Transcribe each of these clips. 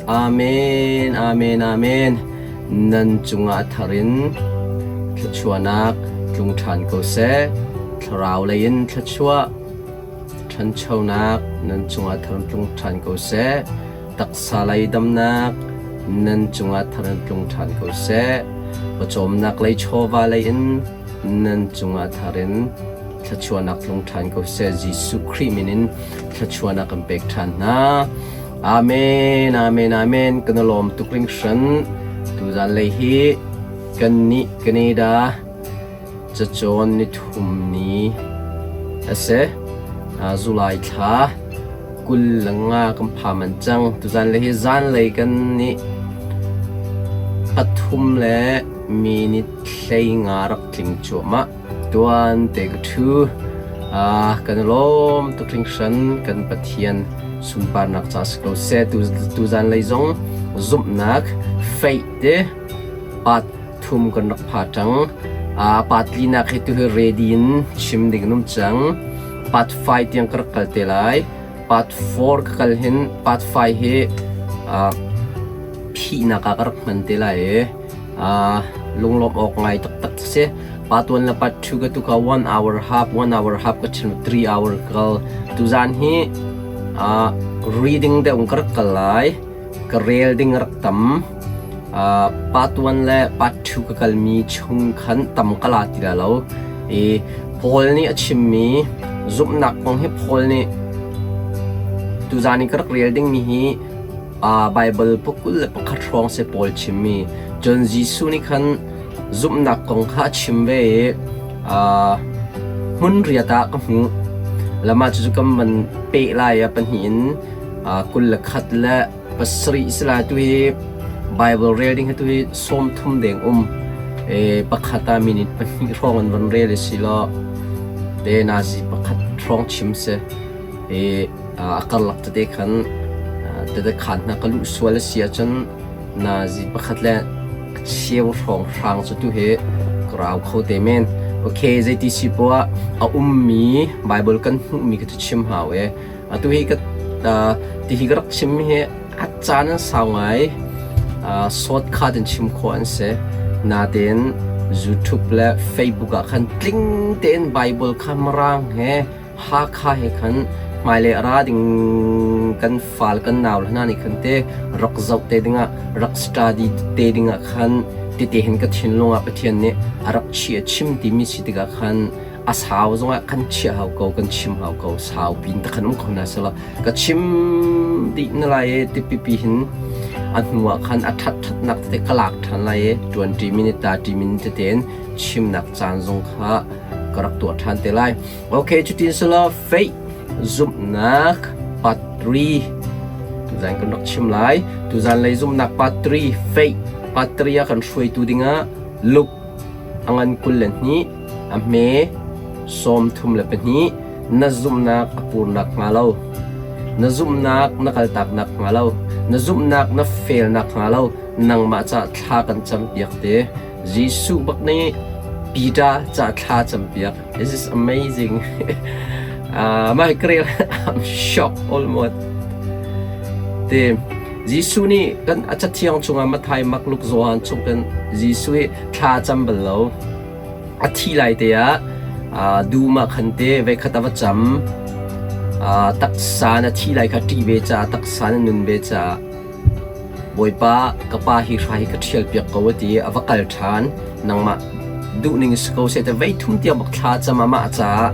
Amen, amen, amen. Nan cungah thar in thluachuahnak tlung ṭhan ko seh. Thlarau lei in thluachuah ṭhanchonak nan cungah thar in tlung ṭhan ko seh. Taksa lei damnak nan cungah thar in tlung ṭhan ko seh. Pawcawmnak lei chawva lei in nan cungah thar in thluachuahnak tlung ṭhan ko seh. Jesuh Khrih min in thluachuahnak kan pek ṭhan hna. Amen, amen, amen. Kan i lawm tuk hringhran. Tuzan lei hi kan nih Canada cacawn nithum ni a si. July thla 25 kan pha man cang. Tuzan lei hi zanlei kan nih 3 le minute 15 rak tling cuahmah. Tuan te ka ṭhu. Kan i lawm tuk hringhran. Kan Pathian sunparnak ca si ko seh. Tuzan lei zong zumhnak faith te part thum kan rak pha cang. Part linak hi tuhi ready in chim ding an um cang. Part 5 tiang ka rak kal te lai. Part 4 ka kal hin part 5 hi phihnak ah ka rak hman te lai i Lunglawmh awk ngai taktak si. Part 1 le part 2 ka tu ka 1 hour half, 1 hour half ka chim 3 hour kal. Tuzan hi reading deuh ka rak kal lai. Ka rel ding rak tam. Part 1 le part 2 ka kalmi chung khan tam ka la ti la lo. I Paul nih a chimmi zumhnak kong hi Paul nih tuzan i ka rak rel dingmi hi Baibal bu 21 hrawng si pawl chimmi. Cun Jesuh nih khan zumhnak kong kha a chim ve i hmun riat ah ka hmuh. Lama cucu kan van peh lai ah pahnih in 21 le 7 si lai tu hi Baibal rel ding hi tu hi 30 deng um. Pakhat ah minute pahnih hrawng an van rel i si law te nazi pakhat hrawng chim si. I a karlak tete khan tete khaan hna ka luh sual a si ahcun nazi pakhat le a cheu hrawng hrang cu tu hi ka rau kho te men. Okay, zeiti si poah a ummi Bible kan hmuhmi ka cu chim hau e. Atu hi ka ti hi ka rak chimmi hi a caan an sau ngai. Shortcut in chim khawh an si. Natein YouTube le Facebook ah khan tling tein Bible kha Mirang he Hakha he khan hmailei a ra ding kan fal kan nau le hna nih khan te rak zoh te dingah rak study te dingah khan tete hin ka thinlung ah Pathian nih a rak chiah chim timi si tikah khan a sau zongah kan chiah hau ko kan chim hau ko sau pin ta khan um kho na sela ka chim dih na lai e ti pipi hin a hnu ah khan a that thatnak tete ka lak than lai e 20 minute 30 minute tete in chimnak caan zong kha ka rak tuah than te lai Okay, cutin selaw faith zumhnak part 3 tuzan kan rak chim lai. Tuzan lei zumhnak part 3 faith part 3 ah kan hruaitu dingah Luke a ngan 22 a hme 32 na zumhnak a purnak hnga lo na zumhnak na kaltaknak hnga lo na zumhnak na felnak hnga lo nangmah ca thla kan campiak te Jesuh bak nih Peter ca thla campiak This is amazing. My career, I'm shocked almost. Te Jesuh nih kan a cathiang chungah Matthai, Mark, Luke, Johan chung kan Jesuh hi thla cam bal lo. A thi lai te ah dum ah khan te veikhat a va cam. Taksa na thi lai kha ṭih ve caah taksa na nun ve caah Bawipa, ka pa hi hra hi ka ṭhialpiak ko a ti i a va kal ṭhan. Nangmah duhning si ko seh ti voi thum tiang bak thla cam amah caah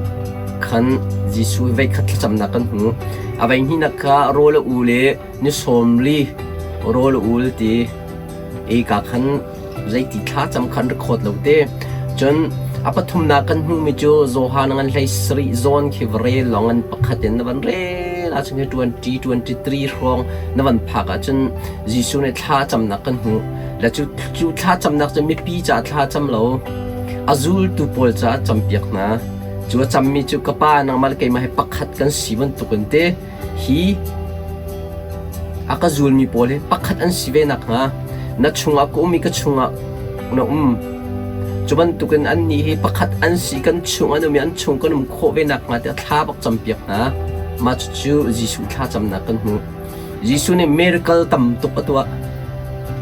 khan Jesuh hi voikhat thlacamnak kan hmu. A voi hnihnak kha rawl a ul i ni 40 rawl a ul ti i ka khan zeiti thlacam khan record lo te. Cun a pathumnak kan hmuhmi cu Johan ngan hlei sarih zawn khi va rel lawng an pakhat in na van rel ahcun hi 20 23 hrawng na van phak ahcun Jesuh nih thla camnak kan hmuh. Le cu cu thla camnak cu mipi ca thla cam lo a zultu pawl caah campiak hna. Cu a cammi cu ka pa nangmah le keimah hi pakhat kan si bantukin te Hi a ka zulmi pawl hi pakhat an si ve nakhnga na chungah ka um i ka chungah na um. Cu bantukin annih hi pakhat an si, kan chung an um i an chung kan um khawh ve nakhnga tiah thla bak campiak hna. Mah cucu Jesuh thlacamnak kan hmuh. Jesuh nih miracle tam tuk a tuah.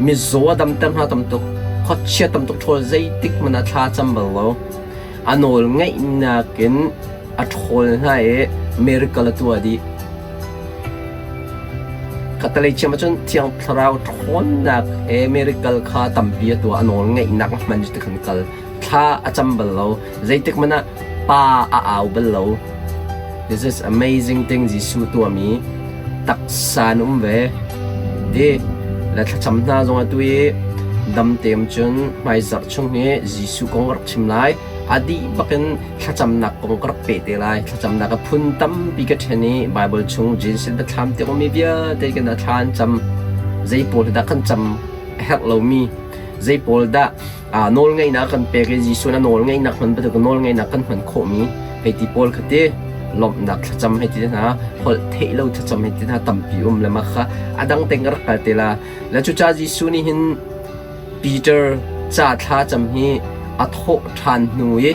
Mizaw a damter hna tam tuk. Khuachia tam tuk ṭhawl zeitik hmanh ah thla a cam bal lo. A nawl ngeihnak in a ṭhawl hna i miracle a tuah dih. Khattelei chiam ahcun Thiang Thlarau ṭhawnnak he miracle kha tampi a tuah. A nawl ngeihnak a hman cu tikhan kal. Thla a cam bal lo. Zeitik hmanh ah pa a au bal lo. This is amazing thing Jesuh tuahmi taksa in um ve. Ti le thlacam hna zong atu i dam teim cun hmaizarh chung hi Jesuh kong ka rak chim lai. A dih bakin thlacamnak kong ka rak peh te lai. Thlacamnak a phun tampi ka ṭhen i Bible chung Genesis biathlam tiang ummi vialte kan a thla an cam. Zei pawl hi dah kan cam a herh lomi, zei pawl dah nawlngeihnak kan pek i Jesuh na nawlngeihnak hman bantuk nawlngeihnak kan hman khawhmi hei ti pawl kha ti lawmhnak thlacam hei ti hna holh theih lo thlacam hei ti hna tampi um le mah kha a dang teng rak kal te la le cuca Jesuh nih hin Peter ca thla cam hi a thawh ṭhan hnu i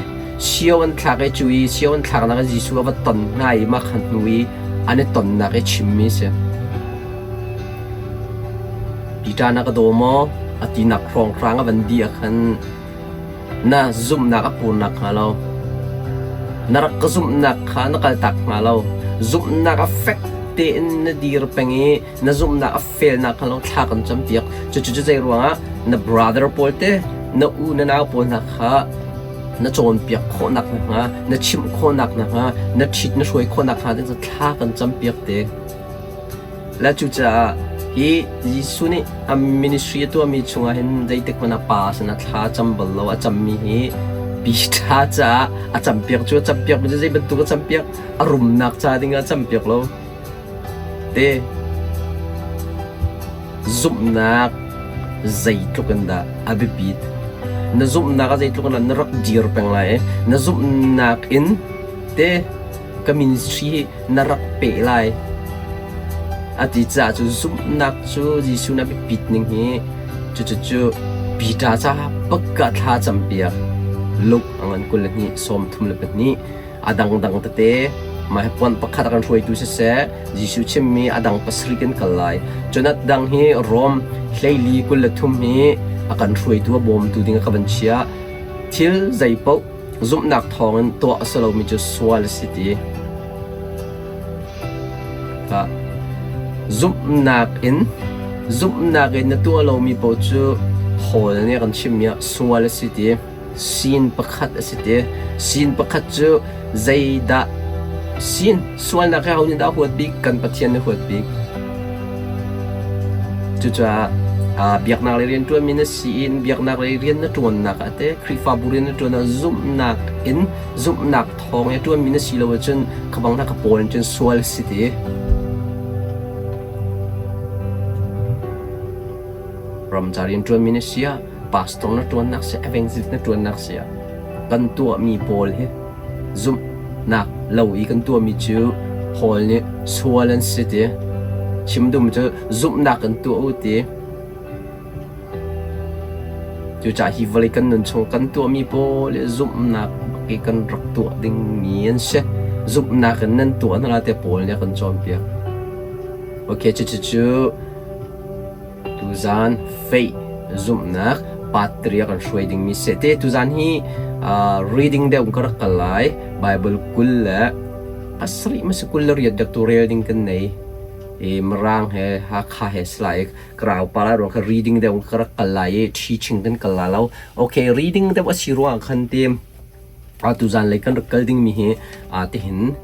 sio an thlak i cu i sio an thlaknak i Jesuh a va ton hna i mah kha hnu i an i tonnak i chimmi si. Peter na ka daw maw? A tinak hrawnghrang a van dih ah khan na zumhnak a purnak hnga lo. Na rak ka zumhnak kha na kaltak hnga lo. Zumhnak a fek tein na dir peng i na zumhnak a felnak hnga lo thla kan campiak. Cucu cu zei ruangah na brother pawl te, na u na nau pawl hna kha na cawnpiak khawhnak hnga, na chimh khawhnak hnga, na ṭhit na hruai khawhnak hnga ding thla kan campiak te. Le cucaah hi Jesuh nih a ministry a tuahmi chungah hin zeitik hmanh ah pa sinah thla a cam bal lo. A cammi hi Peter caah a campiak cu a campiak mi cu zei bantuk a campiak? A rumnak ca dingah a campiak lo. Te zumhnak zeitluk in dah a biapit? Na zumhnak ah zeitluk in dah na rak dir peng lai i na zumhnak in te ka ministry hi na rak peh lai. A ti caah cu zumhnak cu Jesuh nih a biapit ning hi cucu Peter caah pakka thla campiak Luke a ngan 22 32 a dangdang tete mah hi puan pakhat a kan hruaitu siseh Jesuh chimmi a dang pasarih kan kal lai. Cun a dang hi Rom hleili 23 hi a kan hruaitu a bawmtu ding a ka van chiah. Thil zeipaoh Zumhnak thawngin tuah a si lomi cu sual a si ti. Zumhnak in zumhnak in na tuah lomi paoh cu Paul nih a kan chimmi ah sual a si ti. Sin pakhat a si ti. Sin pakhat cu zeidah sin sualnak hi aho nih dah a huat bik? Kan Pathian nih a huat bik. Cucaah biaknak lei rianṭuanmi na si in biaknak lei rian na ṭuannak ah teh Khrihfabu rian na ṭuan ah zumhnak in zumhnak thawng i a ṭuanmi na si lo ahcun kha bang hna kha pawl in cun sual a si ti. Ramca rian ṭuanmi na si ah, pastor na ṭuannak si ah, evangelist na ṭuannak si ah kan tuahmi pawl hi Zumhnak lo i kan tuahmi cu Paul nih sual an si ti. Chim duhmi cu zumhnak kan tuah u ti. Cucaah hi vawlei kan nun chung kan tuahmi pawl hi zumhnak bak i kan rak tuah dingmi an si. Zumhnak in nan tuah hna lai tiah Paul nih a kan cawnpiak. Okay, cucu cu Tuzaan faith zumhnak part 3 a kan hruai dingmi si. Te tuzaan hi uh, reading deuh ka rak kal lai. Bible 20 le pasarih ma si 28 dek tu rel ding kan nei. I Mirang he Hakha he silai krau pa lai ruang kha reading deuh ka rak kal lai i teaching kan kal la lo. Okay, reading deuh a si ruang khan tim Atu zanlei kan rak kal dingmi hi tihin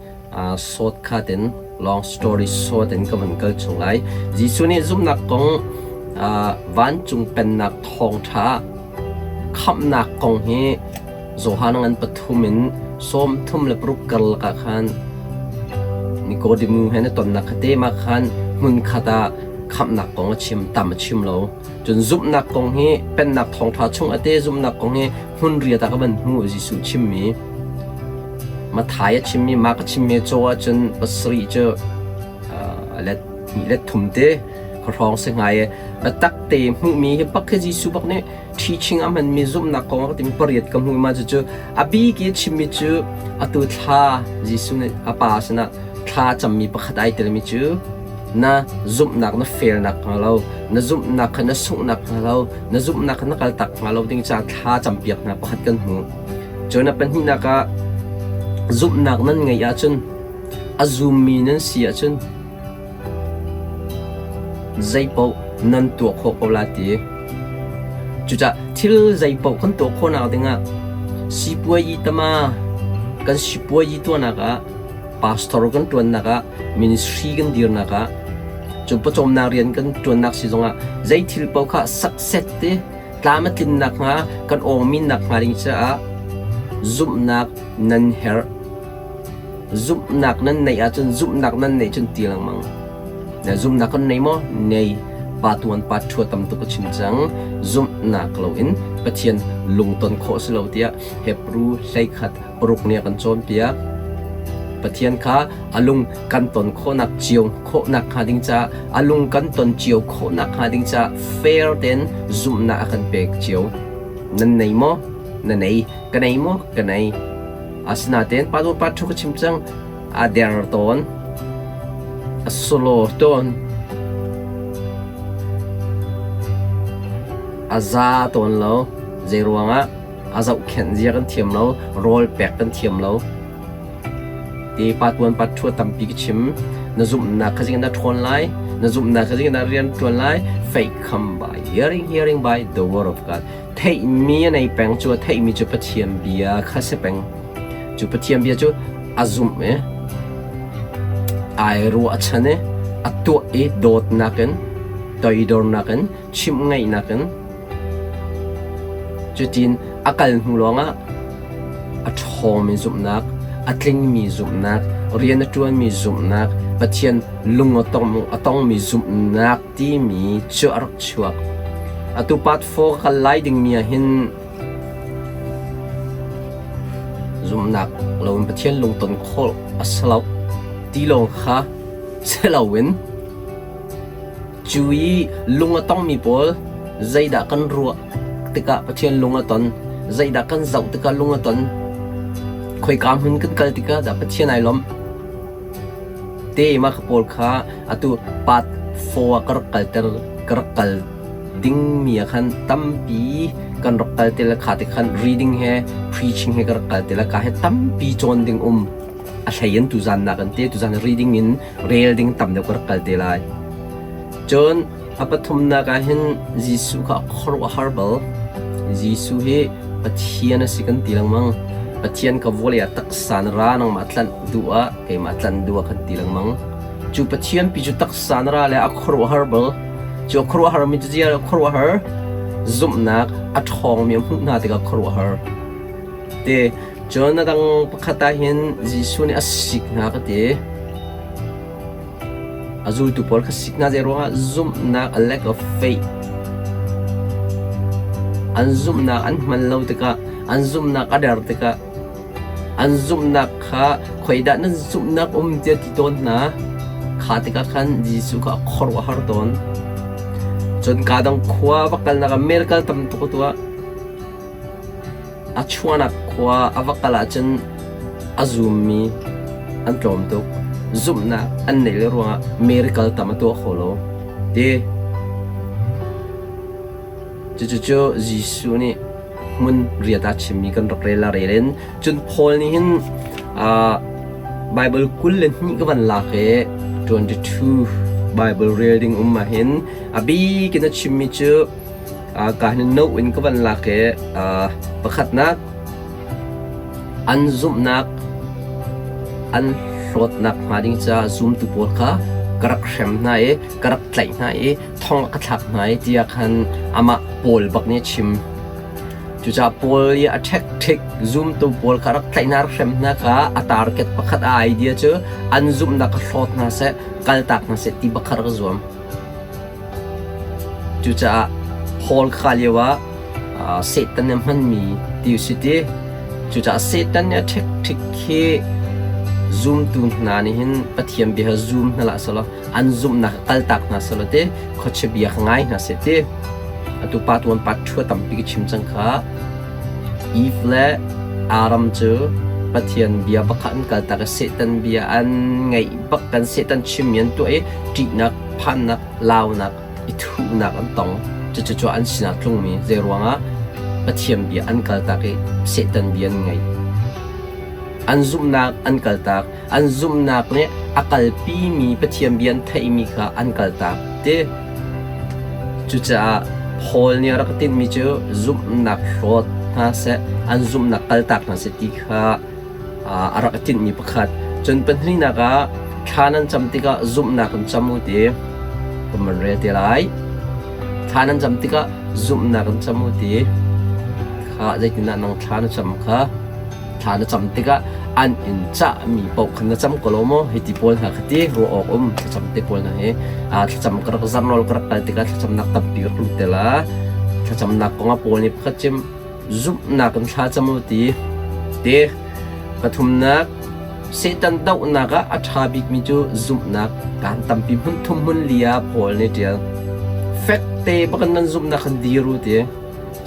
shortcut in long story short in ka van kal chung lai. Jesuh nih zumhnak kong vancung pennak thawngṭha khamhnak kong hi Johan ngan pathum in 36 karlak ah khan Nikodemu he na tonnak kha te mah khan hmunkhat ah khamhnak kong a chim tam a chim lo. Cun zumhnak kong hi pennak thawngṭha chung a te zumhnak kong hi hmun riat ah ka van hmuh Jesuh chimmi Mathai a chimmi Mark a chimmi caw ahcun pasarih cu let hnih let thum te ka hrawng si ngai i biatak te hmuhmi hi bak hi Jesuh bak nih teaching a hmanmi zumhnak kong a ka timi pariat ka hmuh ma cucu a bik i chimmi cu atu thla Jesuh nih a pa sinah thla cammi pakhat ai telmi cu. Na zumhnak na felnak hnga lo, na zumhnak kha na sunghnak hnga lo, na zumhnak kha na kaltak hnga lo ding caah thla campiak hna pakhat kan hmuh. Cun a pahnihnak ah zumhnak nan ngeih ahcun a zummi nan si ahcun zeipaoh nan tuah khawh ko la ti. Cucaah thil zeipaoh kan tuah khawhnak dingah sipuayi tama kan sipuayi tuahnak ah pastor kan ṭuannak ah ministry kan dirnak ah cu pawcawmnak rian kan ṭuannak si zongah zei thil paoh kha success te tlam a tlinnak hnga kan awngminnak hnga ding caah zumhnak nan herh. Zumhnak nan neih ahcun zumhnak nan neih cun ti lengmang. Na zumhnak kan nei maw? Nei. Pa tuan pa ṭhua tam tuk a chim cang. Zumhnak loin Pathian lungton khawh si lo tiah Hebrew 11 paruk nih a kan cawnpiak. Pathian kha a lung kan ton khawhnak cio khawhnak hnga ding caah a lung kan ton cio khawhnak hnga ding caah fair tein zumhnak a kan pek cio. Nan nei maw? Na nei. Ka nei maw? Ka nei. Asinain pa nu pa ṭhu ka chim cang. A der tawn. A solo tawn. A za tawn lo. Zei ruangah? A zohkhenh zia kan thiam lo, rawl pek kan thiam lo. Ti pa tuan pa ṭhua tampi ka chim. Na zumhnak kha zing na ṭhawn lai, na zumhnak kha zing na rian ṭuan lai. Faith come by hearing, hearing by the word of God. Theihmi a nei peng cu a theihmi cu Pathian bia kha si peng. Cu Pathian bia cu a zumh i ai ruahchan i a tuah i dawtnak in toidornak in chimh ngaihnak in Cutin a kal hnu lawngah a ṭhawngmi zumhnak, a tlingmi zumhnak, rian a ṭuanmi zumhnak, Pathian lung a tongmi zumhnak timi cu a rak chuak. Atu part 4 ka kal lai dingmi ah hin zumhnak loin Pathian lungton khawh a si lo ti lawng kha si loin Cu i lung a tongmi pawl zeidah kan ruah tikah Pathian lung a ton, zeidah kan zoh tikah lung a ton, khoika hmun kan kal tikah dah Pathian ai lawmh. Te mah ka pawl kha atu part 4 ah ka rak kalter ka rak kal dingmi ah khan tampi kan rak kal te le kha te khan reading he preaching he ka rak kal te le ka he tampi cawn ding um a hlei in tuzan nak an te tuzan reading in rel ding tam deuh ka rak kal te lai. Cun a pathumnak ah hin Jesuh kha a khuaruahhar bal. Jesuh hi Pathian a si kan ti lengmang. Pathian ka vawlei ah taksa na ra nangmah tlanh duh ah keimah tlanh duh ah kan ti lengmang. Cu Pathian pi cu taksa na ra le a khuaruahhar bal. Cu a khuaruahhar mi cu ziar a khuaruahhar zumhnak a ṭhawngmi a hmuh hna tikah khuaruahhar. Te cun a dang pakhat ah hin Jesuh nih a sik hna ka ti. A zultu pawl kha sik hna zei ruangah zumhnak a lack of faith. An zumhnak an hman lo tikah, an zumhnak a der tikah, an zumhnak kha khuaidah nan zumhnak um tiah ti tawn hna. Kha tikah khan Jesuh kha a khuaruahhar tawn. Cun kaa dang khua va kalnak ah miracle tam tuk a tuah. A chuahnak khua a va kal ahcun a zummi an tlawm tuk. Zumhnak an neih lo ruangah miracle tam a tuah kho lo. Ti. Cucu Jesuh nih hmun riat ah chimmi kan rak rel a rel in cun Paul nih hin Bible 22 ka van lak i 22 Bible rel ding um ah hin a bik in a chimmi cu Ka hin no in ka van lak i pakhatnak an zumhnak an hlawtnak hnga ding caah zumtu pawl kha ka rak hrem hna i ka rak tlaih hna i thong ka thlak hna i tiah khan amah Paul bak nih a chim. Cucaah Paul i a ṭhekṭhek zumtu pawl kha rak tlaih hna rak hrem hna kha a target pakhat a idea cu an zumhnak kha hlawt hna seh kaltak hna seh ti bak kha rak zuam. Cucaah Paul kha lio ah Satan nih a hmanmi ti u si ti. Cucaah Satan nih a ṭhekṭhik khi zumtu hna nih hin Pathian bia kha zum hna hlah selaw an zumhnak kha kaltak hna selaw ti khuachia bia kha ngai hna seh ti. Atu pa tuan pa ṭhua tampi ka chim cang kha. Eve le Adam cu Pathian bia bak kha an kaltak i Satan bia an ngaih bak kan Satan chimmi an tuah i ṭihnak, phannak, launak, i thuhnak an tong. Cucu cu an sinah tlungmi zeiruangah Pathian bia an kaltak i Satan bia an ngaih. An zumhnak an kaltak. An zumhnak nih a kalpimi Pathian bia an theihmi kha an kaltak ti. Cucaah Paul nih a rak tinhmi cu zumhnak hlawt hna seh, an zumhnak kaltak hna seh ti kha a rak i tinhmi pakhat. Cun pahnihnak ah thla nan cam tikah zumhnak in cam u ti kan van rel te lai. Thla nan cam tikah zumhnak in cam u ti kha zeitindah nang thla na cam kha thla na cam tikah an in cahmi paoh khan na cam ko lo maw hei ti pawl hna kha ti ruah awk um thlacam te pawl hna hi thlacam ka rak zarnawl ka rak kal tikah thlacamnak tampi rak lut te la thlacamnak kong ah pawl nih pakhat cim zumhnak in thla cam u ti te pathumnak Satan dohnak ah a ṭha bikmi cu zumhnak kaan tampi hmun thum hmun li ah Paul nih ṭial fekte bakin nan zumhnak khan dir u ti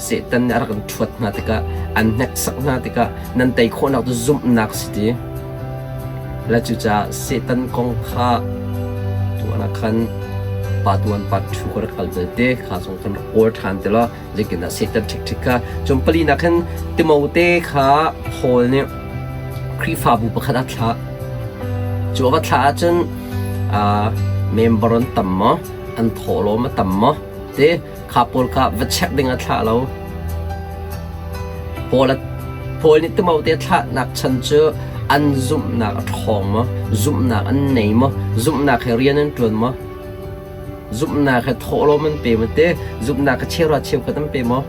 Satan nih a rak in ṭhuat hna tikah an hneksak hna tikah nan tei khawhnak cu zumhnak si ti. La cucaah Satan kong kha tuan ah khan pa tuan pa ṭhu ka rak kal belte kha zong kan rak kawl ṭhan ti law zeitindah Satan ṭhikṭhik kha cun palinak hin Timote kha Paul nih Khrihfabu pakhat a thlah. Cu a va thlah ahcun member an tam maw an thawhlawm a tam maw ti Kha pawl kha va check ding a thlah lo. Paul, Paul nih Timote a thlahnak chan cu an zumhnak a ṭhawng maw? Zumhnak an nei maw? Zumhnak he rian an ṭuan maw? Zumhnak he thawhlawm an pe maw te? Zumhnak he cheura cheukhat an pe maw?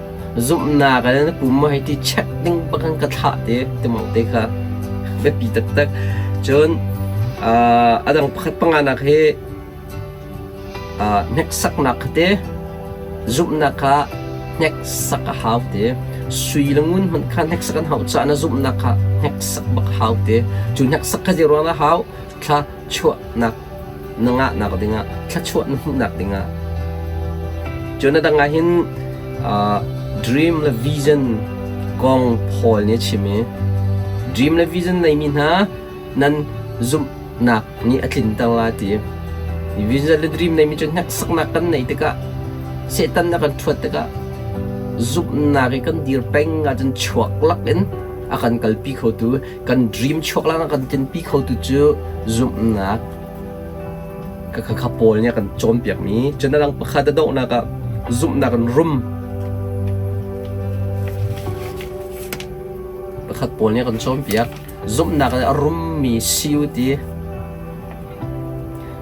Zumhnak he na pum maw hei ti check ding bak an ka thlah te Timote kha biapi taktak. Cun a dang pakhat panganak hi Hneksaknak kha te zumhnak kha hneksak a hau te. Sui le ngun hmanh kha hneksak an hauh caah na zumhnak kha hneksak bak a hau te. Cu hneksak kha zei ruang dah a hau? Thla chuahnak na ngahnak dingah, thluachuah na hmuhnak dingah. Cun a dang ah hin dream le vision kong Paul nih a chim i dream le vision neimi hna nan zumhnak nih a tlinter lai ti. Vision le dream neimi cu hneksaknak kan neih tikah Satan a kan ṭhuat tikah zumhnak i kan dir peng ahcun chuak lak in a kan kalpi khotu kan dream chuak lak a kan tlinpi khotu cu zumhnak ka kha kha Paul nih a kan cawnpiakmi cun a dang pakhat a dohnak ah zumhnak in rum pakhat Paul nih a kan cawnpiak Zumhnak in a rummi si u ti.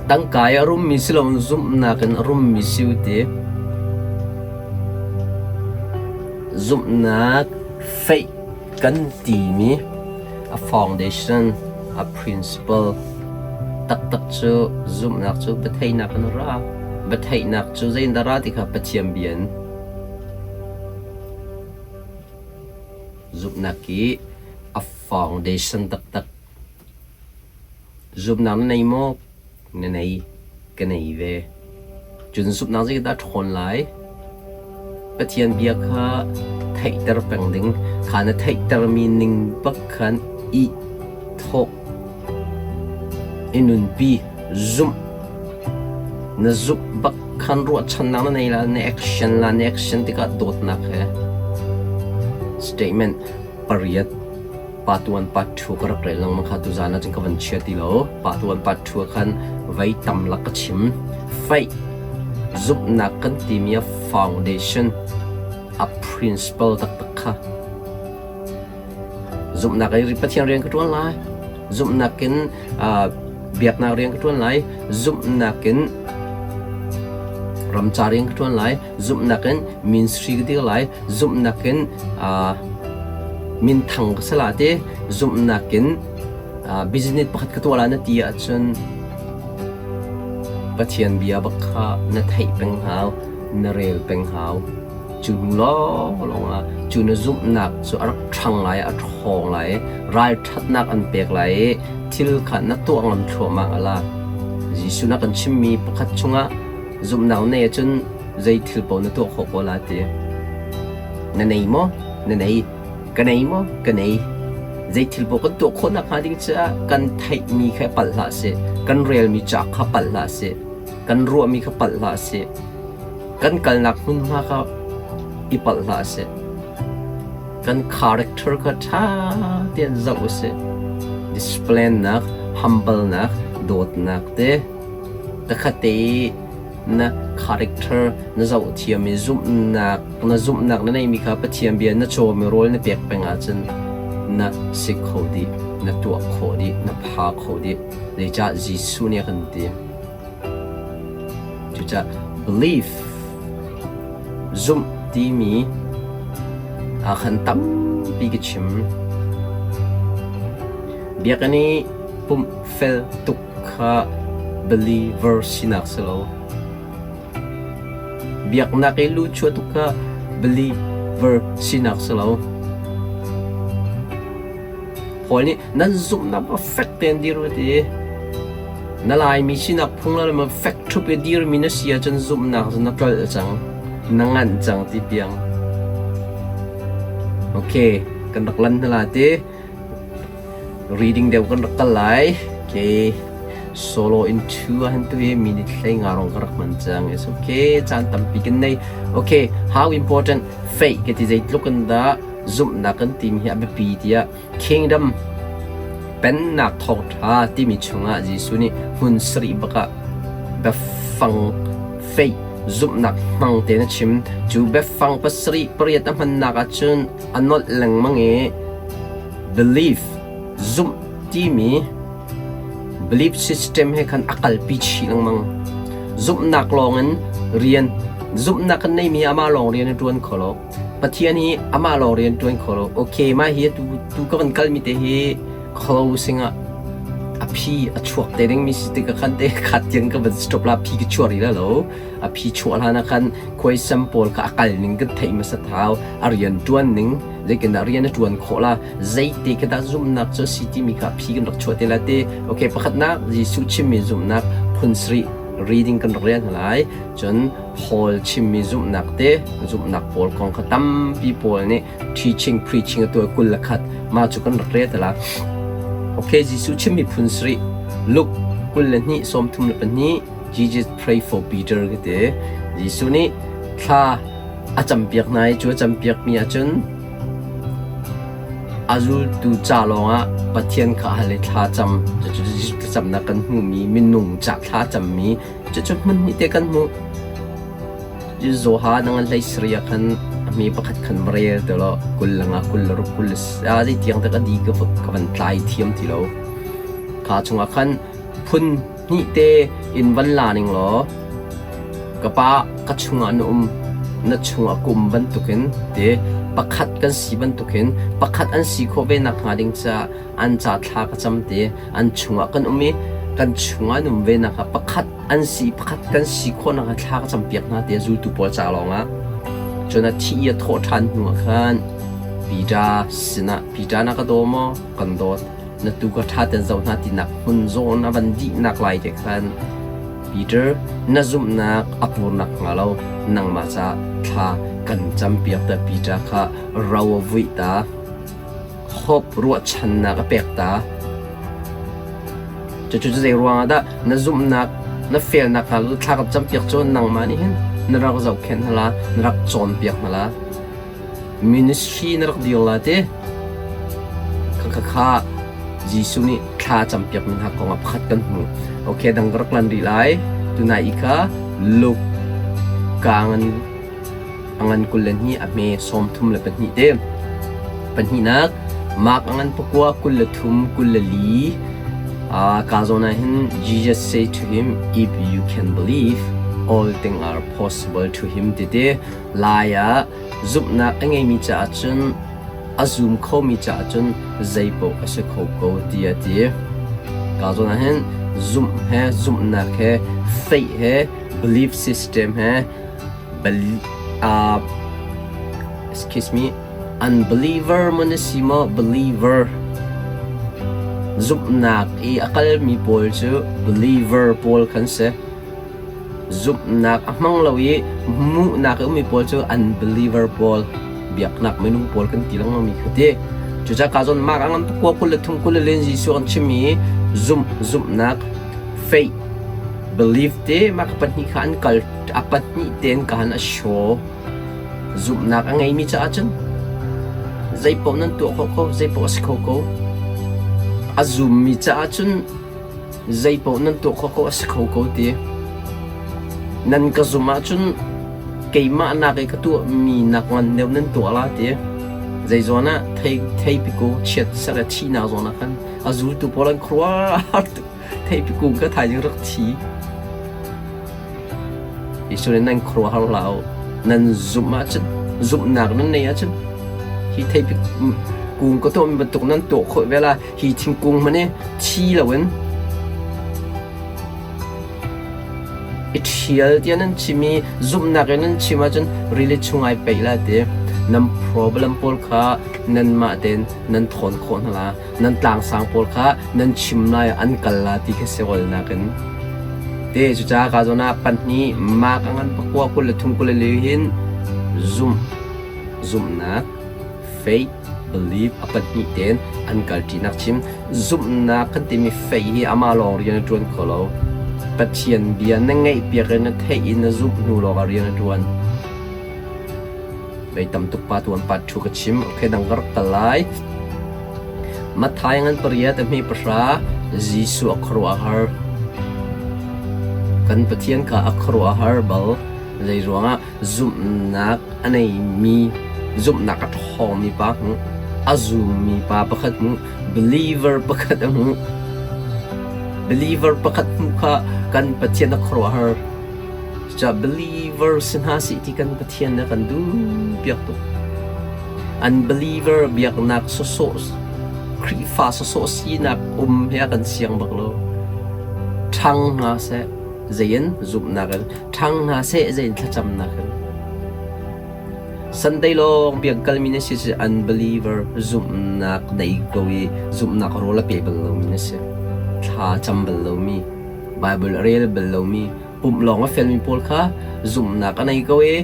Tangka i a rummi si loin zumhnak in a rummi si u ti. Zumhnak faith kan timi a foundation, a principle taktak cu zumhnak cu biatheihnak in a ra. Biatheihnak cu zeitindah a ra ti kha Pathian bia in. Zumhnak i a foundation taktak. Zumhnak na nei maw? Na nei. Ka nei ve. Cun zumhnak zeidah a ṭhawn lai? Pathian bia kha theihter peng ding. Kha na theihtermi ning bak khan i thawh, i nunpi, zumh. Na zumh bak khan ruahchannak na nei la, na action la, na action tikah dawtnak he. Statement pariat pa tuan pa ṭhu ka rak rel lengmang kha tuzaan ah cun ka van chia ti lo. Pa tuan pa ṭhu ah khan vei tam lak ka chim. Faith zumhnak kan timi a foundation, a principle taktak kha zumhnak in Pathian rian ka ṭuan lai. Zumhnak in biaknak rian ka ṭuan lai. Zumhnak in ramca rian ka ṭuan lai. Zumhnak in ministry ka dir lai. Zumhnak in minthang ka si la ti. Zumhnak in business pakhat ka tuah la na ti ahcun Pathian bia bak kha na theih peng hau, na rel peng hau. Cu hnu lawnglawng ah cu na zumhnak cu a rak ṭhang lai, a ṭhawng lai, ralṭhatnak an pek lai i thil kha na tuah ngam thluahmah a la. Jesuh na kan chimmi pakhat chungah zumhnak na neih ahcun zei thil paoh na tuah khawh ko la ti. Na nei maw? Na nei. Ka nei maw? Ka nei. Zei thil paoh kan tuah khawh nakhnga ding caah kan theihmi kha palh hlah seh, kan relmi ca kha palh hlah seh, kan ruahmi kha palh hlah seh, kan kalnak hmunhma kha i palh hlah seh. Kan character kha ṭha tein zoh usih. Discipline nak, humble nak, dawtnak te takhat te i na character na zoh thiam i zumhnak na zumhnak na neihmi kha Pathian bia na cawmi rawl na pek peng ahcun na si kho dih, na tuah khawh dih, na pha kho dih. Zeicah Jesuh nih a kan ti. Cucaah belief zumh timi ah khan tampi ka chim. Biakinn i pumh fel tuk kha believer sinak si lo. Biaknak i luhchuah tuk kha believer sinak si lo. Paul nih nan zumhnak ah fek tein dir u ti. Na Laimi sinak phung le fek ṭhup i dirmi na si ahcun zumhnak cu na tlolh cang, na nganh cang ti piang. Okay, kan rak lan hna la ti. Reading deuh kan rak kal lai. Okay. Solo in two ah han tu hi minute hlei nga rong ka rak hman cang. It's okay. Caan tampi kan nei. Okay, how important faith ka ti zeitluk in dah zumhnak kan timi hi a biapi tiah kingdom pennak thawngṭha timi chungah Jesuh nih hmun sarih bak ah biafang faith zumhnak hmang tein a chim. Cu biafang pasarih pariat a hmannak ahcun a nolh lengmang i belief zumh timi belief system he khan a kalpi chih lengmang. Zumhnak lawngin rian zumhnak kan neimi amah lawng rian a ṭuan kho lo. Pathian hi amah lawng rian ṭuan kho lo. Okay, mah hi tu tu ka van kalmi te hi closing ah a phi a chuak te dingmi si tikah khan te khat tiang ka van stop la phi ka chuah rih la lo. A phi chuah hlan ah khan khuaisam pawl kha a kal ning kan theih hmasa thau. A rian ṭuan ning zeitindah rian a ṭuan khawh la zeite khi dah zumhnak cu a si timi kha phi kan rak chuah te la te. Okay, pakhatnak Jesuh chimmi zumhnak phun sarih reading kan rak rel hna lai. Cun Paul chimmi zumhnak te zumhnak pawl kong kha tampi Paul nih teaching preaching a tuah 21 mah cu kan rak rel te la. Okay, Jesuh chimmi phun sarih Luke 22 32 Jesus pray for Peter ka ti. Jesuh nih thla a campiak hna i cu a campiakmi ahcun a zultu ca lawngah Pathian kha hal i thla cam cucu Jesuh thlacamnak kan hmuhmi minung ca thla cammi Cucu hmun hnih te kan hmuh. Zoha nang an hlei sari ah khan a hme pakhat khan va rel te law 20 le nga 26 kul le a zei tiang tak a di ka ka van tlai thiam ti lo. Kha chungah khan phun hnih te in van la ning law ka pa ka chungah na um na chungah ka um bantukin te pakhat kan si bantukin pakhat an si khawh ve nak hnga ding caah an ca thla ka cam te an chungah kan um i kan chungah an um ve nak ah pakhat an si pakhat kan si khawhnak ah thla ka campiak hna tiah zultu pawl ca lawngah cun a thi i a thawh ṭhan hnu ah khan Peter sinah Peter na ka daw maw kan dawt na tu ka ṭha ten zoh hna tinak hmun zawn a van dihnak lai te khan Peter na zumhnak a purnak hnga lo nangmah ca thla kan campiak ta Peter kha ro a vuih ta Hope ruahchannak a pek ta. Cucu zei ruangah dah na zumhnak, na felnak hna lu thla kan campiak cu nangmah nih hin na rak zohkhenh hna la, na rak cawnpiak hna la. Ministry na rak dir la ti. Kha kha Jesuh nih thla campiak mi hna kong ah pakhat kan hmu. Okay, dang ka rak lan rih lai. Tunai i kha Luke ka ngan A ngan 22 a hme 32 te. Pahnihnak, Mark a ngan pakua 23 24 ka zawn ah hin Jesus say to him, if you can believe, all things are possible to him ti te. Lai ah zumhnak a ngeimi caah cun a zum khomi caah cun zeipaoh a si kho ko ti a ti. Ka zawn ah hin zumh he zumhnak he faith he belief system he Excuse me, unbeliever maw na si maw believer? Zumhnak i a kalmi pawl cu believer pawl khan si. Zumhnak a hmang lo i hmuhnak i ummi pawl cu unbeliever pawl, biaknak minung pawl kan ti lengmangmi kha ti. Cucaah ka zawn mark a ngan pakua 23 24 Jesuh kan chimmi zumh zumhnak faith belief te mah ka pahnih kha an kal a pahnih tein ka han a show zumhnak a ngeimi caah cun zeipaoh nan tuah khawh ko zeipaoh a si kho ko a zummi caah cun zeipaoh nan tuah khawh ko a si kho ko ti nan ka zumh ahcun keimah nak i ka tuahmi nak ngan deuh nan tuah la ti zei zawn ah thei theipi ku chiat ser i thihnak zawn ah khan a zultu pawl an khuaruah tuk theipi kung ka thaizing rak thi Jesuh nih nan khuaruahhar hlah u. Nan zumh ahcun, zumhnak nan neih ahcun, hi theipi kung ka tuahmi bantuk nan tuah khawh ve la. Hi thingkung hmanh hi thi loin i ṭhial tiah nan chim i zumhnak in nan chim ahcun rili chung ai peih la ti. Nan problem pawl kha nanmah tein nan thawn khawh hna la. Nan tlangsang pawl kha nan chim lai an kal la ti khi siawalnak in. Te cucaah ka zawn ah pahnih mak a ngan pakua 23 24 hin zumh zumhnak faith belief a pahnih tein an kalṭinak chim. Zumhnak kan timi faith hi amah lawng rian a ṭuan kho lo. Pathian bia na ngaihpiak i na theih i na zumh hnu lawngah rian a ṭuan. Vei tam tuk pa tuan pa ṭhu ka chim. Okay, dang ka rak kal lai. Matthai ngan pariat a hme pahra Jesuh a khuaruahhar. Kan Pathian kha a khuaruahhar bal. Zei ruangah zumhnak a neimi zumhnak a ṭhawngmi pa hmuh a zummi pa pakhat hmuh believer pakhat a hmuh believer pakhat hmuh kha kan Pathian a khuaruahhar cucaah believer si hna sih ti kan Pathian nih a kan duh piak tuk unbeliever biaknak sawsawh Khrihfa sawsawh sinak um he a kan siang bak lo ṭhang hna seh zei in zumhnak in ṭhang hna seh zei in thlacamnak in Sunday lawng biak kalmi na si cu unbeliever zumhnak nei ko i zumhnak rawl a pe bal lomi na si. Thla cam bal lomi, Bible a rel bal lomi, pumh lawng a felmi pawl kha zumhnak a nei ko i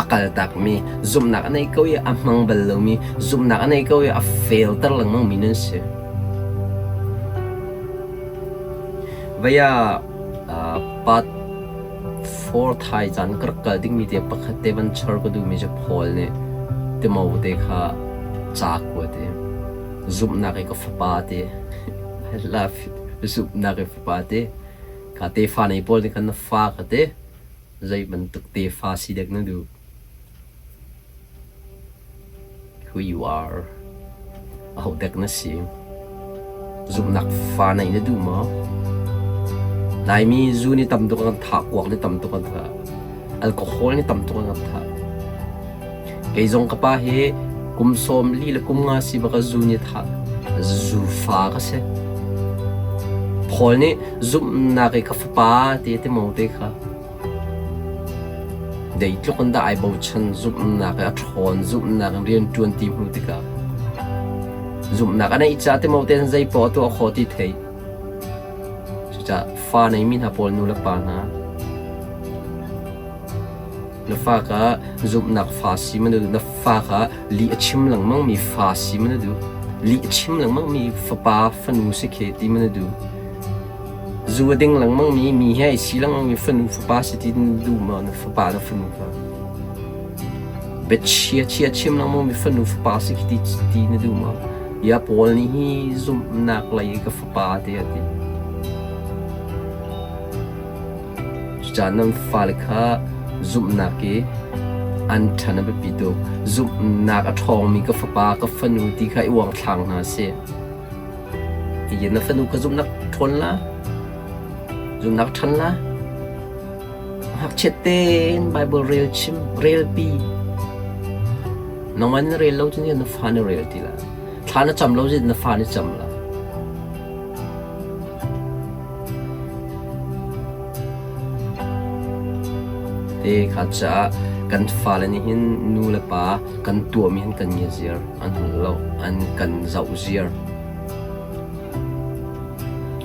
a kaltakmi, zumhnak a nei ko i a hmang bal lomi, zumhnak a nei ko i a failter lengmangmi nan si. Vaya part 4 thai caan ka rak kal dingmi te pakhat te van char ka duhmi cu Paul nih Timote kha ca kua te zumhnak i ka fapa te I love it zumhnak i fapa te ka tefa nei pawl nih khan na fa ka te zei bantuk tefa si dek na duh Who you are. Aho dek na si. Zumhnak fa neih na duh maw? Laimi zu nih tam tuk an kan thah, kuak nih tam tuk an thah, alcohol nih tam tuk an kan thah. Kei zong ka pa hi kum sawm li le kum nga si bak ah zu nih thah. Zu fa ka si. Paul nih zumhnak i ka fapa ti a ti mo te kha. Zeitluk in dah ai bochan zumhnak i a ṭhawn zumhnak in rianṭuan ti hmuh tikah zumhnak a neih caah Timote in zei poah a tuah khawh ti theih. Cucaah fa neimi hna pawl nu le pa hna na fa kha zumhnak fa si ma na duh na fa kha lih a chim lengmangmi fa si ma na duh lih a chim lengmangmi fapa fanu si khe ti ma na duh Zu a ding lengmangmi mi he ai si lengmangmi fanu fapa si ti na duh maw na fapa na fanu kha? Biachia chia chim lengmangmi fanu fapa si khi ti, ti na duh maw? Ya Paul nih hi zumhnak lei i ka fapa te a ti. Cucaah nan fale kha zumhnak i an ṭhan a biapi tuk. Zumhnak a ṭhawngmi ka fapa, ka fanu ti kha i uangthlang hna sih. Ti na fanu ka zumhnak ṭhawn la, zumhnak ṭhan la. Ngakchiat tein Bible rel chim, relpi. Nangmah na rel lo cun na fa na rel ti la. Thla na cam lo cun na fa na cam la. Te kha caah kan fale nih hin nu le pa kan tuahmi hin kan ngia ziar an hngal lo, an kan zoh ziar.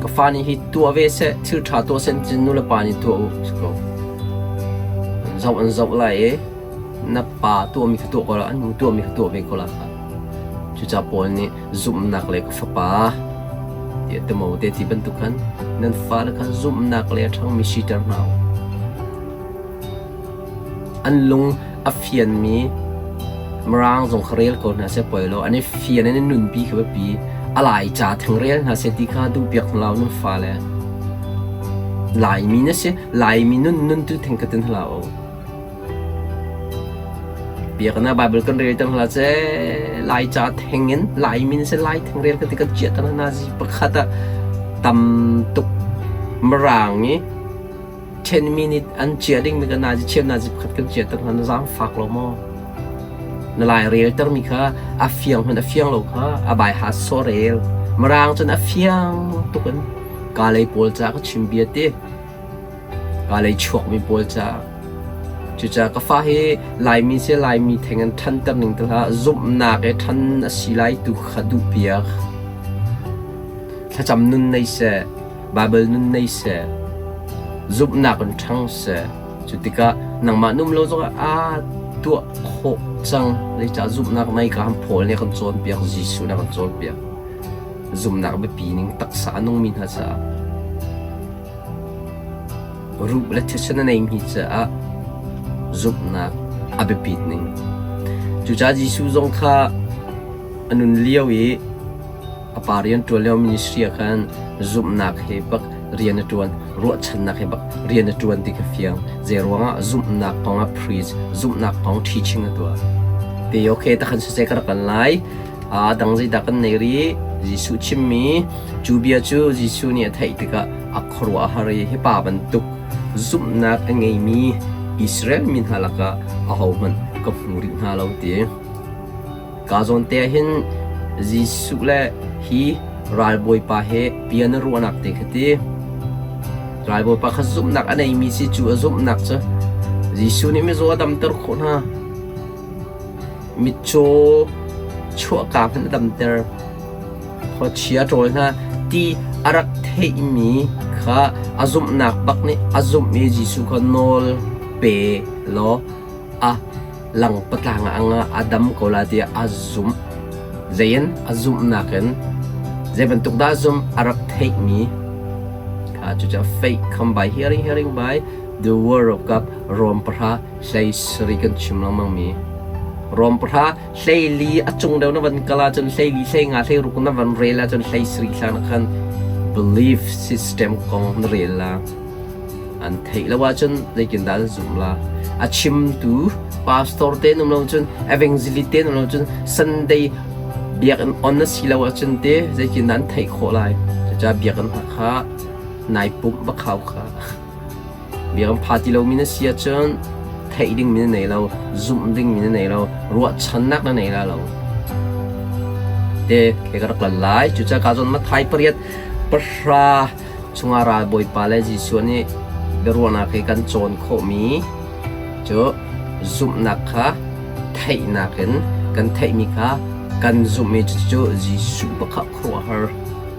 Ka fa nih hi tuah ve seh, thil ṭha tuah seh cun nu le pa nih tuah u si ko. An zoh an zoh lai i na pa tuahmi kha tuah ko la, an nu tuahmi kha tuah ve ko la. Cucaah Paul nih zumhnak le ka fapa tiah Timote ti bantuk khan nan fale kha zumhnak le a ṭhangmi siter hna u. An lung a fianmi Mirang zong kha rel ko hna seh poi lo. An i fian in an nunpi kha biapi. A Laica theng rel hna seh ti kha duhpiak hna lo nan fale. Laimi na si. Laimi nun nun tu theng ka tin hlah u. Biakinn ah Baibal kan rel ter hna seh Laica theng in Laimi na si Lai theng rel ka ti kan chiah ter hna zi pakhat ah tam tuk Mirang i 10 minute an chia dingmi ka nazi chiam nazi pakhat kan chia ter hna na zaangfak lo maw? Na lai rel termi kha a fiang hmanh a fiang lo kha a bai ha so rel. Mirang cun a fiang tuk in ka lei pawl ca ka chim bia ti. Ka lei chuakmi pawl ca. Cucaah ka fa hi Laimi si Laimi theng in ṭhanter ning te hlah zumhnak i ṭhan a si lai tu kha duh piak. Thlacam nun nei seh. Baibal nun nei seh, zumhnak in ṭhang seh. Cu tikah nangmah num lo zongah aa tuah khawh cang. Zeicah zumhnak nei ka han Paul nih a kan cawnpiak, Jesuh nih a kan cawnpiak. Zumhnak biapi ning taksa a nungmi hna caah ruh le thisen a neimi caah zumhnak a biapit ning. Cucaah Jesuh zong kha a nun lio i A pa rian ṭuan lio ministry ah khan zumhnak he bak rian a ṭuan, ruahchannak he bak rian a ṭuan ti kha fiang. Zeiruangah zumhnak kong ah preach, zumhnak kong teaching a tuah. Te okay takhan siseh ka rak kan lai. A dang zeidah kan nei rih? Jesuh chimmi cu bia cu Jesuh nih a theih tikah a khuaruah a har i hi pa bantuk zumhnak a ngeimi Israel mi hna lakah ahohmanh ka hmu rih hna lo ti. Ka zawn te ah hin Jesuh le hi ralbawipa he bia na ruahnak te kha ti. Ralbawipa kha zumhnak a neimi si cu a zumhnak cu Jesuh nih mizaw a damter khawh hna. Mitcaw chuahka hmanh a damter. Khuachia ṭawl hna ti a rak theihmi kha a zumhnak bak nih a zumh i Jesuh kha nawl pe law a lang patlang ah anga a dam ko la tiah a zumh. Zei in a zumhnak in zei bantuk dah zumh a rak theihmi kha cucu faith come by hearing, hearing by the word of God Rom pahra hlei sarih kan chim lengmang mi. Rom pahra hlei li a cung deuh na van kal ahcun hlei li hlei nga hlei ruk na van rel ahcun hlei sarih hlan ah khan belief system kong na rel la. An theih lo ahcun zeitindah an zumh la? A chimtu pastor te um lo cun evangelist te um lo cun Sunday biakinn on na si lo ahcun te zeitindah an theih khawh lai? Cucaah biakinn hna kha nai pumh va khau kha. Biakinn pha ti lomi na si ahcun theih dingmi na nei lo, zumh dingmi na nei lo, ruahchannak na nei la lo. Te ke ka rak lan lai. Cucaah ka zawn Matthai pariat pahra chungah ralbawipa le Jesuh nih biaruahnak hi kan cawn khawhmi cu zumhnak kha theihnak in kan theihmi kha kan zumh i cucu Jesuh bak khuaruahhar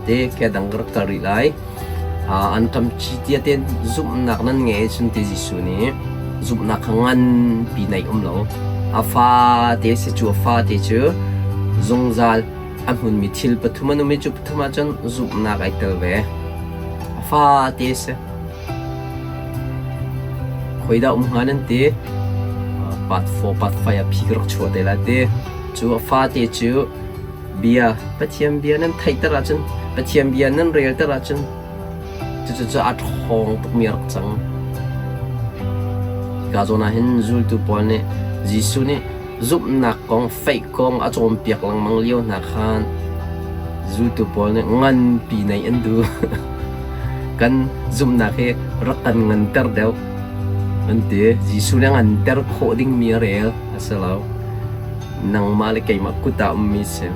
te ke dang ka rak kal rih lai. An ṭam ci tia ten zumhnak nan ngei cun ti Jesuh nih zumhnak kha nganpi nei um lo. A fa te si cu a fa te cu zungzal A hmunmi thil pathum an um i cu pathum ahcun zumhnak ai tel ve. A fate a si. Khuaidah um hnga nan ti? Part 4, part 5 ah phi ka rak chuah te lai ti. Cu a fate cu bia, Pathian bia nan theihter ahcun, Pathian bia nan relter ahcun, cucu cu a ṭhawng tukmi a rak cang. Hika zawn ah hin zultu pawl nih Jesuh nih Zumhnak kong, faith kong a cawnpiak lengmang lio hna khan zultu pawl nih nganpi neih an duh. Kan zumhnak hi rak kan nganter deuh an ti. Jesuh nih a nganter khawh dingmi a rel a si lo. Nangmah le keimah kut ah ummi a si.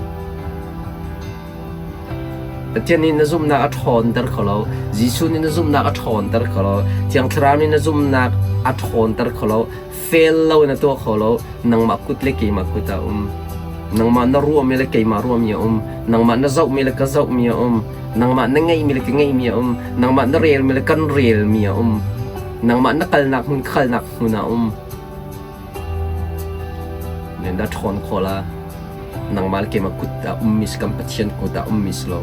Pathian nih na zumhnak a ṭhawnter kho lo. Jesuh nih na zumhnak a ṭhawnter kho lo. Thiang Thlarau nih na zumhnak a ṭhawnter kho lo. Fail lo na tuah kho lo. Nangmah kut le keimah kut ah um. Nangmah na ruahmi le keimah ruahmi a um. Nangmah na zohmi le ka zohmi a um. Nangmah na ngeihmi le ka ngeihmi a um. Nangmah na relmi le kan relmi a um. Nangmah na kalnak hmun ka kalnak hmun ah um. Nen dah ṭhawn khawh la. Nangmah le keimah kut ah ummi si kan Pathian kut ah ummi si lo.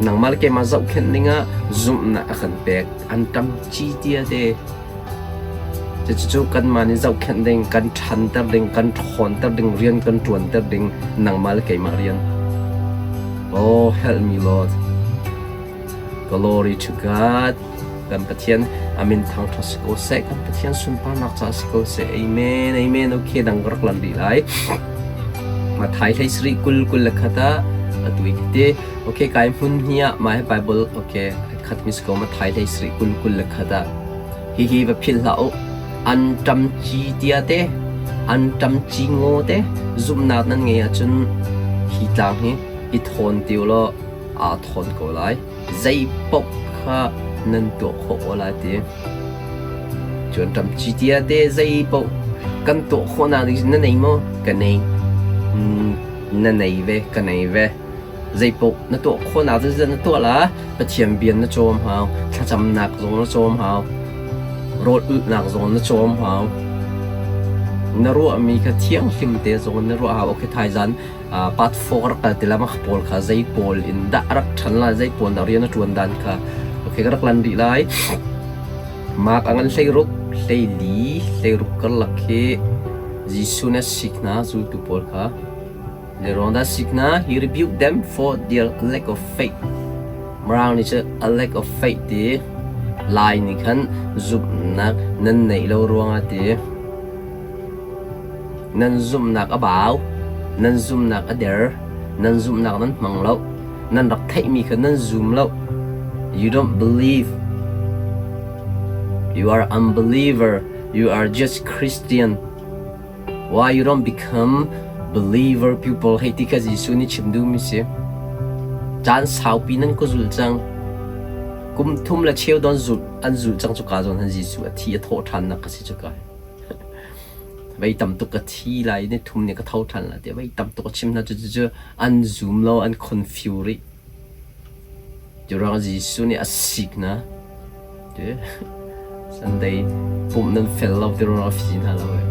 Nangmah le keimah zohkhenh dingah zumhnak a kan pek. An ṭam ci tia te. Cucu kanmah nih zohkhenh ding, kan ṭhanter ding, kan ṭhawnter ding, rian kan ṭuanter ding nangmah le keimah rian. Oh, help me Lord. Glory to God. Kan Pathian amin thangṭhat si ko seh. Kan Pathian sunparnak ca si ko seh. Amen. Amen. Okay, dang ka rak lan rih lai. Mathai hlei sarih 20 kul le khat ah atu i khati. Okay, kai hmun hi ah mah hi Bible okay khat mi si ko Mathai hlei sarih 20 kul le khat ah hihi va philh hlah u. An ṭam ci tia te, an ṭam ci ngaw te zumhnak nan ngei ahcun hi tlang hi i thawn ti u law aa thawn ko lai. Zei paoh kha nan tuah khawh ko lai ti. Cun ṭam ci tia te zei paoh kan tuah khawhnak ding na nei maw? Ka nei. Na nei ve, ka nei ve. Zeipaoh na tuah khawhnak zeizat na tuah la, Pathian bia na cawm hau, thlacamnak zong na cawm hau, rawl ulhnak zong na cawm hau. Na ruahmi kha thianghlim te zong na ruah hau. Okay, thaizan part 4 rak kal ti la mah pawl kha zei pawl in dah rak ṭhan lai, zei pawl dah rian a ṭuan dan kha. Okay, ka rak lan rih lai. Mark a ngan 16, 14, 16 karlak khi Jesuh nih a sik hna zultu pawl kha. Zeiruangdah sik hna? He rebuked them for their lack of faith. Mirang nih cun a lack of faith ti Lai nih khan zumhnak nan neih lo ruangah ti nan zumhnak a bau, nan zumhnak a der, nan zumhnak nan hmang lo, nan rak theihmi kha nan zum lo. You don't believe. You are unbeliever. You are just Christian. Why you don't become believer people hei ti kha Jesuh nih chim duhmi si. Caan saupi nan ka zul cang. Kum thum le cheu don zul an zul cang cuka zawn han Jesuh a thi a thawh ṭhannak ka si cuka. Vei tam tuk ka thi lai ni thum ni ka tho ṭhan lai ti vei tam tuk a chim hna cu cu an zum lo an confuse rih. Cu ruangah Jesuh nih a sik hna. Sunday pumh nan fel lo ti ruangah fi hna lo eh.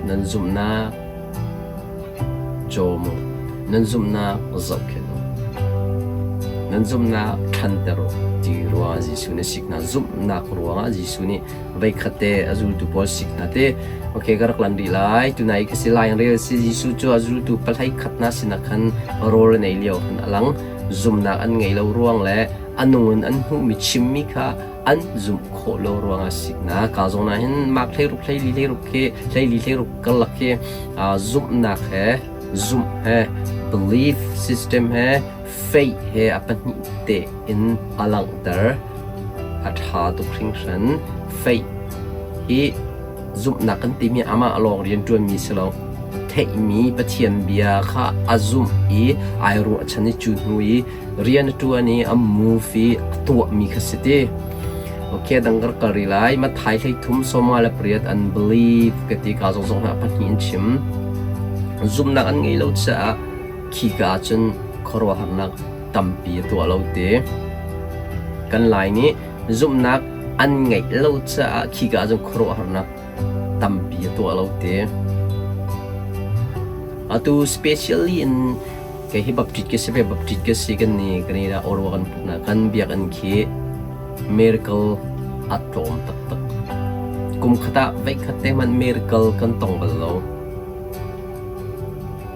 Nan zumhnak cawm u. Nan zumhnak zohkhenh u. Nan zumhnak ṭhanter u ti ruangah Jesuh nih sik hna. Zumhnak ruangah Jesuh nih voikhat te a zultu pawl sik hna te. Okay, ka rak lan rih lai. Tunai ka si lai rel si Jesuh cu a zultu pahlei khat hna sinah khan rawl an ei lio khan a lang. Zumhnak an ngei lo ruang le a nung in an hmuhmi chimmi kha an zumh khawh lo ruangah siknak ka zawn ah hin mak 16 14 16 khi 14 16 karlak khi zumhnak he zumh he belief system he faith he a pahnih te in a langhter a ṭha tuk hringhran faith hi zumhnak kan timi amah lawng rian ṭuanmi si lo theihmi Pathian bia kha a zumh i ai ruahchan i cu hnu i rian a ṭuan i a move i a tuahmi kha si ti. Okay, dang kar kal rih lai. Mathai 13 48 an believe ka ti ka zong zong hna pahnih in chim. Zumhnak an ngei lo caah khika ah cun khuaruahharnak tampi a tuah lo ti. Kan Lai nih zumhnak an ngeih lo caah khika ah cun khuaruahharnak tampi a tuah lo ti. Atu specially in kei hi Baptist ka si ve Baptist ka si kan ni kan i Orwa kan putna kan biakinn khi miracle a tlawm taktak. Kum khat ah veikhat te hmanh miracle kan tong bal lo.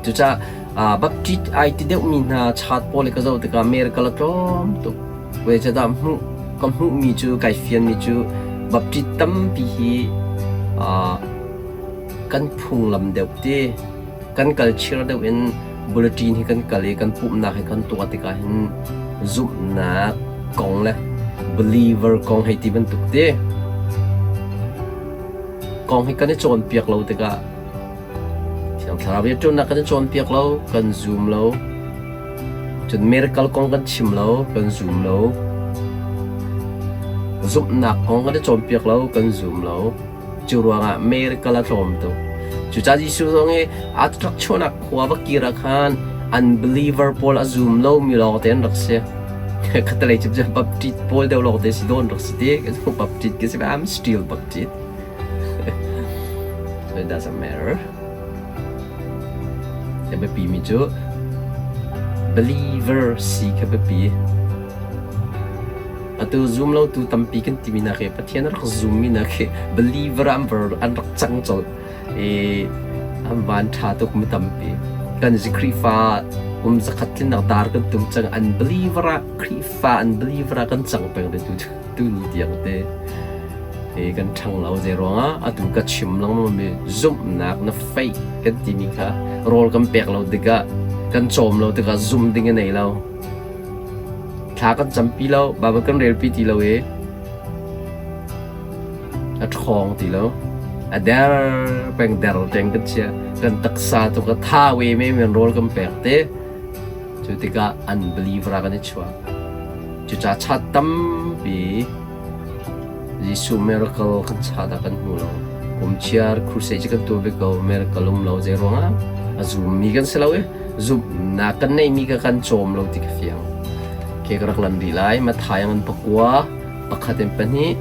Cucaah Baptist ai ti deuhmi hna chat pawl i ka zoh tikah miracle a tlawm tuk. Zeicahdah hmuh ka hmuhmi cu kai fianmi cu Baptist tampi hi kan phunglam deuh ti kan kalchir deuh in bulletin hi kan kal i kan pumhnak hi kan tuah tikah hin zumhnak kong le believer kong hei ti bantuk ti kong hi kan i cawnpiak lo tikah Thiang Thlarau rianṭuannak kan i cawnpiak lo, kan zum lo. Cun miracle kong kan chim lo, kan zum lo. Zumhnak kong kan i cawnpiak lo, kan zum lo. Cu ruangah miracle a tlawm tuk. Cucaah Jesuh zong hi aa rak chuahnak khua va kir ah khan unbeliever pawl a zum lomi lawng te an rak si. Khatalei cu Baptist pawl deuh lawng te si dawn rak si ti. Baptist ka si, I'm still Baptist. It doesn't matter. A biapi mi cu believer si kha biapi. Atu zum lotu tampi kan timi nak hi Pathian a rak zummi nak hi believer an an rak cang colh i an van ṭha tuk mi tampi. Kan si Khrihfa kum zakhat tlinnak dar kan tum cang an believer ah Khrihfa an believer ah kan cang peng te tu tu ni tiang te. Hi kan ṭhang lo zei ruangah atu ka chim lengmang mi zumhnak na faith kan timi kha rawl kan pek lo tikah kan cawm lo tikah zum ding a nei lo. Thla kan campi lo, Baibal kan relpi ti lo i a ṭhawng ti lo. A der peng der peng kan chia. Kan taksa tu ka tha we me men rawl kan pek te. Cu tikah unbeliever ah kan i chuah. Cucaah chat tampi Jesuh miracle kan chat ah kan hmu lo. Kum chiar crusade cu kan tuah ve ko. Miracle um lo zei ruangah a zummi kan si lo i zumhnak kan neihmi kha kan cawm lo ti ka fiang. Ke ka rak lan rih lai. Matthai an pakua pakhat in pahnih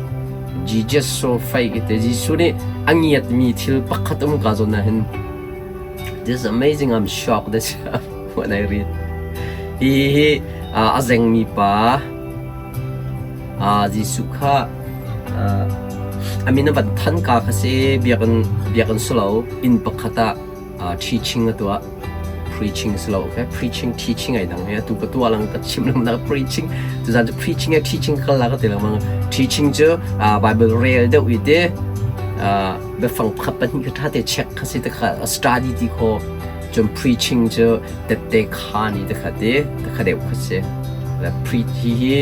Jesus so fei te Jesuh nih a ngiatmi thil pakhat um ka zawn ah hin This is amazing I'm shocked that when I read. Hi hi a zengmi pa Jesuh kha a min a van than ka kha si biakinn biakinn si lo inn pakhat ah teaching a tuah. Preaching si lo okay preaching teaching ai dang he atu ka tuah lang ka chim lang nak preaching tuzan cu preaching e teaching kal la ka ti lengmang teaching cu Bible rel deuh i te biafang pakhat pahnih kha ṭha te check kha si te kha study ti kho cun preaching cu tette khaan i takhat i takhat deuh kha si. Le pre hi hi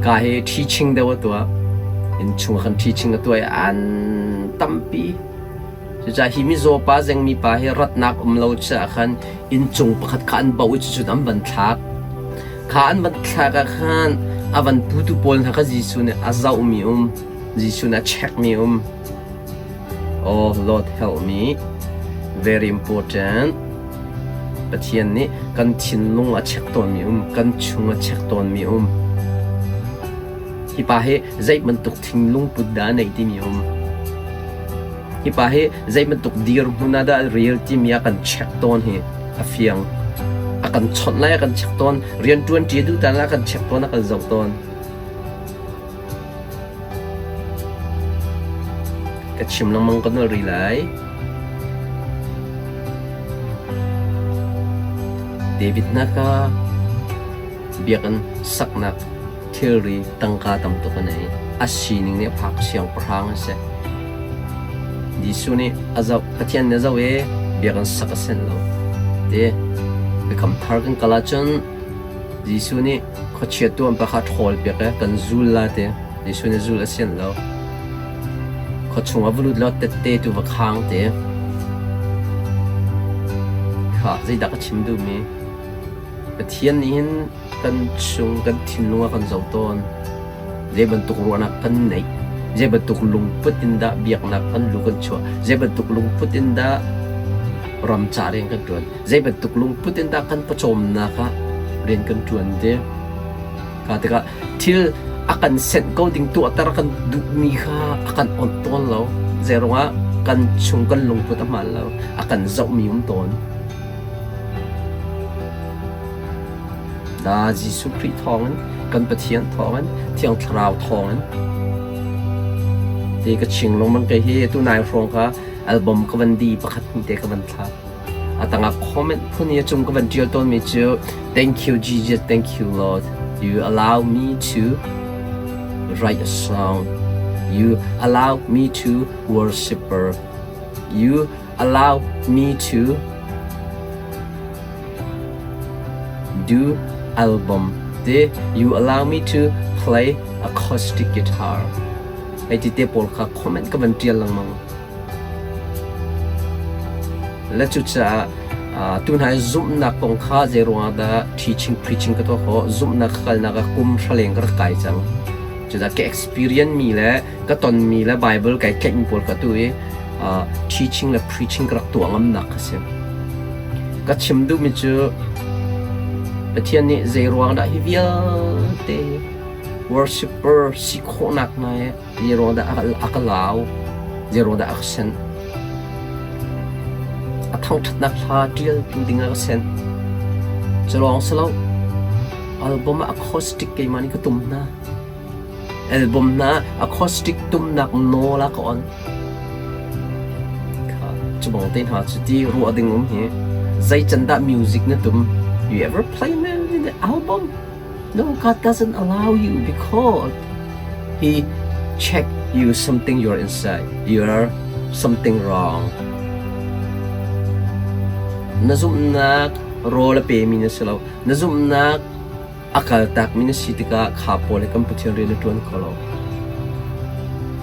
ka hi teaching deuh a tuah. Inn chung ah khan teaching a tuah i an tampi. Cucaah hi mizaw pa zengmi pa hi ratnak um lo caah khan inncung pakhat kha an bauh i cucun an van thlak. Kha an van thlak ah khan a van putu pawl hna kha Jesuh nih a zohmi um. Jesuh nih a checkmi um. Oh Lord help me. Very important. Pathian nih kan thinlung a check tawnmi um, kan chung a check tawnmi um. Hi pa hi zei bantuk thinlung put dah a neih timi um. Hi pa hi zei bantuk dirhmun ah dah rel timi a kan check tawn hi a fiang. A kan chawnh lai a kan check tawn, rianṭuan ṭi a duh tan a kan check tawn, a kan zoh tawn. Ka chim lengmang ka nolh rih lai. David hna kha biakinn saknak thilri tangka tam tuk a nei. A sining nih a phak siangpahrang a si. Jesuh nih a zoh, Pathian nih a zoh i biakinn sak a senh lo. Ti biakam thar kan kal ahcun Jesuh nih khuachia tuan pa kha ṭhawl piak i kan zul la ti. Jesuh nih zul a sianh lo. Khuachung ah va lut law tette tu va khang ti. Kha zeidah ka chim duhmi? Pathian nih hin kan chung kan thinlung a kan zoh tawn. Zei bantuk ruahnak kan neih, zei bantuk lungput in dah biaknak kan lu kan chuah, zei bantuk lungput in dah ram ca rian kan ṭuan, zei bantuk lungput in dah kan pawcawmnak ah rian kan ṭuan ti. Ka tikah thil a kan senh ko ding tuahter kan duhmi kha a kan onh tawn lo. Zeiruangah kan chung kan lungput a hmaan lo, a kan zohmi um tawn. Da Jesuh Khrih thawngin, kan Pathian thawngin, Thiang Thlarau thawngin ti ka ching lengmang kei hi tunai hrawng kha album ka van di pakhat hnih te ka van thla. A tangah comment phun i a cung ka van ṭial tawnmi cu Thank you Jesus, thank you Lord. You allow me to write a song. You allow me to worshipper. You allow me to do album te you allow me to play acoustic guitar hei ti te pawl kha comment ka van tial lengmang le cucaah tu hna zumhnak kong kha zei ruangah dah teaching preaching ka tuah khawh zumhnak ka kalnak ah kum hraleng ka rak kai cang cucaah ka experience mi le ka tonmi le Bible kai tlaihmi pawl ka tu i teaching le preaching ka rak tuah ngamnak ka si. Ka chim duhmi cu Pathian nih zei ruang dah hi vialte worshipper si khawhnak nai zei ruang dah a ka lau, zei ruang dah a ka sen. Thangṭhatnak hla ṭialtu dingah ka send. Cu lawng si lo, album ah acoustic keimah nih ka tum hna. Album hna acoustic tumnak nawl a ka on. Kha, cu bang te hna cu ti ruah ding um hi. Zei can dah music na tum? You ever play in the album? No, God doesn't allow you because He check you something you're inside. You're something wrong. Na zumhnak rawl a pemi na si lo. Na zumhnak a kaltakmi na si tikah kha pawl he kan Pathian rian na ṭuan kho lo.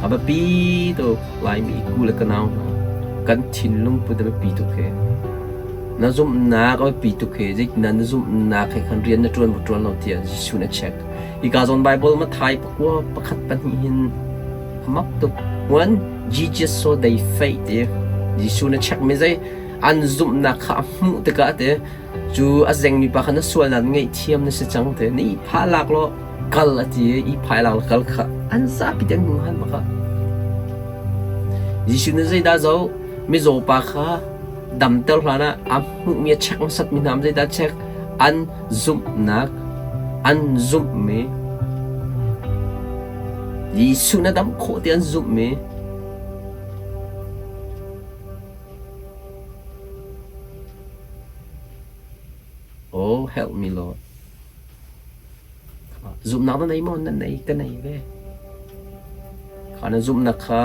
A biapi tuk Laimi ku le ka nau hna kan thinlung put a biapi tuk hi. Na zumhnak a biapi tuk hi zeitindah na zumhnak he khan rian na ṭuan maw ṭuan lo tiah Jesuh nih a check. Hika zawn Baibal Matthai pakua pakhat pahnih hin a mak tuk. When Jesus saw they faith ti Jesuh na check mi zei an zumhnak kha a hmuh tikah te cu a zengmi pa kha na sualnak ngaihthiam na si cang te na ihphah lak law kal a ti i ihphah lak law kal kha an zapi te an hmu han baka. Jesuh nih zeidah zoh mizaw pa kha damter hlan ah a hmuhmi a check hmasatmi hna zeidah check an zumhnak an zumhmi Jesuh na dam khawh ti an zumhmi Oh help me Lord Zumhnak na nei maw? Na nei, ka nei ve. Kha na zumhnak kha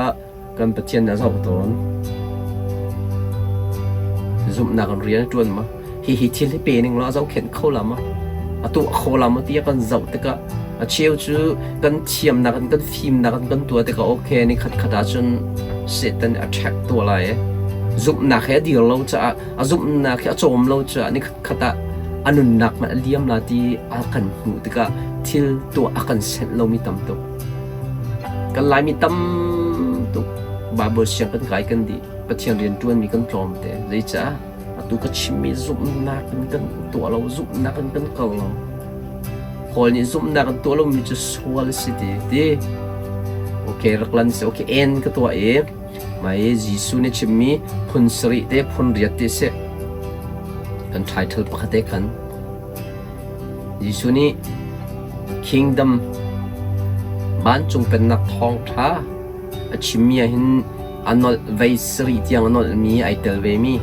kan Pathian nih a zoh tawn. Zumhnak in rian a ṭuan ma? Hihi thil hi pe ning law a zohkhenh kho la ma? A tuah kho la ma ti a kan zoh tikah a cheu cu kan thiamnak in kan fimnak in kan tuah tikah okay ni khat khat ahcun Satan a ṭhek tuah lai i zumhnak he a dir lo caah a zumhnak he a cawm lo caah ni khat khat ah a nunnak hmanh a liam la ti a kan hmuh tikah thil tuah a kan senh lomi tam tuk. Kan Laimi tam tuk Bible siang kan kai kan dih. Pathian rian ṭuanmi kan tlawm te. Zeicah? Atu ka chimmi zumhnak in kan tuah lo, zumhnak in kan kal lo. Paul nih zumhnak in tuah lomi cu sual a si ti ti. Okay, rak lan si. Okay, en ka tuah i Mai Jesuh nih chimmi phun sarih te phun riat te seh. Kan title pakhat te khan Jesuh nih Kingdom vancung pennak thawngṭha a chimmi ah hin a nolh vei sarih tiang a nolhmi ai tel vemi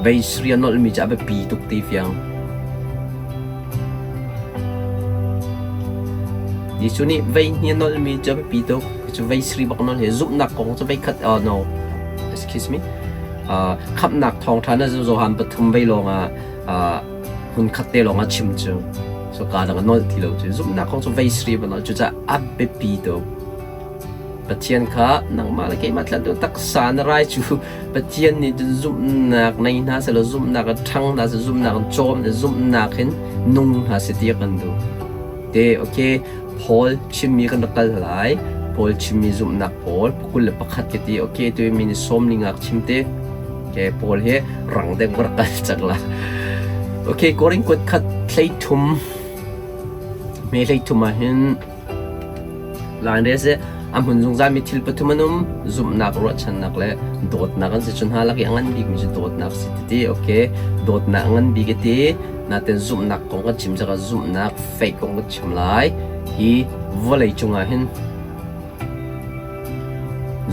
vei sarih a nolhmi cu a biapi tuk ti fiang. Jesuh nih vei hnih a nolhmi cu a biapi tuk. Cu vei sarih bak nolh hi zumhnak kong cu vei khat oh no excuse me uh, khamhnak thawngṭha na Johan pathum vei lawngah uh, hmun khat te lawngah chim cu so ka dang a nolh ti lo cu zumhnak kong cu vei sarih ba nolh cucaah a biapi tuk. Pathian kha nangmah le keimah tlan tu taksa na rai cu Pathian nih cun zumhnak nei hna sehlaw zumhnak in ṭhang hna seh zumhnak in cawm le zumhnak in nung hna seh ti a kan duh. Te okay Paul chimmi kan rak kal lai. Paul chimmi zumhnak pawl 21 ka ti okay tu mi ni sawm ni ngak chim te. Okay Paul hi rang deuh ka rak kal cang la. Okay Korin kuat khat thlei thum me hlei thum ah hin Lainre si a hmun zungzalmi thil pathum an um zumhnak ruahchannak le dawtnak an si cu hna lak i a ngan bikmi cu dawtnak si titi okay dawtnak a ngan bik ati natin zumhnak kong kan chim cakah zumhnak faith kong kan chim lai hi vawlei cungah hin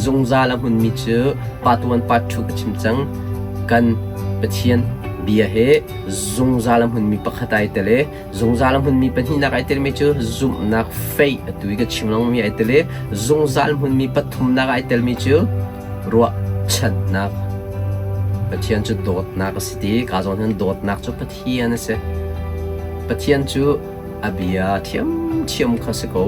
zungzal a hmunmi cu part 1 part 2 ka chim cang kan Pathian bia he zungzal a hmunmi pakhat ai tel i Zungzal a hmunmi pahnihnak ai telmi cu zumhnak faith atu i ka chim lengmangmi ai tel i zungzal hmunmi pathumnak ai telmi cu ruahchannak. Pathian cu dawtnak a si ti ka zawn hin dawtnak cu Pathian a si. Pathian cu a bia thiamthiam kha si ko.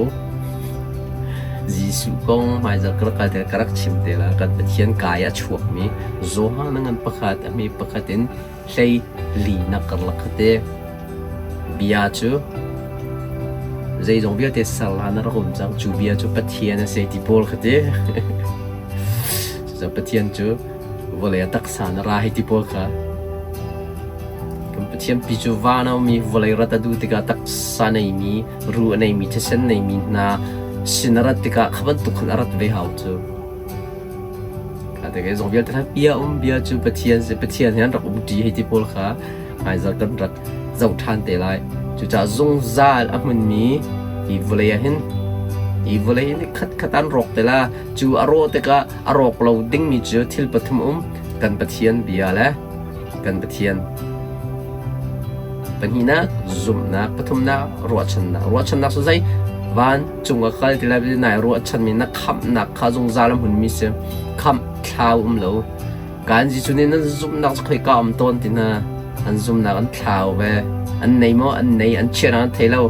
Jesuh kong hmaizarh ka rak kal te ka rak chim te la kan Pathian kai a chuakmi Johan a ngan pakhat a hme pakhat in hlei linak karlak kha Bia cu zeizong vialte ser hlan a rak um cang. Cu bia cu Pathian a si ti pawl kha ti. Cucaah Pathian cu vawlei a taksa na ra hei ti pawl kha. Kan Pathian pi cu van a ummi vawlei rat a duh tikah taksa neimi, ru a neimi, thisen neimi hna sin a rat tikah kha bantuk khan a rat ve hau cu. Kha zong vialte kha bia um bia cu Pathian si Pathian he an rak um ṭi hei ti pawl kha hmaizarh kan rak zoh ṭhan te lai. Cucaah zungzal a hmunmi hi vawlei ah hin hi vawlei hi khatkhat an rawk te la. Cu a rawh tikah a rawk lo dingmi cu thil pathum um kan Pathian bia le kan Pathian pahnihnak zumhnak pathumnak ruahchannak ruahchannak cu zei van cung a kal ti lai nai ruahchanmi na khamhnak kha zungzal a hmunmi si khamh thlau um lo kan Jesuh nih nan zumhnak cu khoika um tawn ti hna an zumhnak an thlau ve an nei maw an nei an chiah an thei lo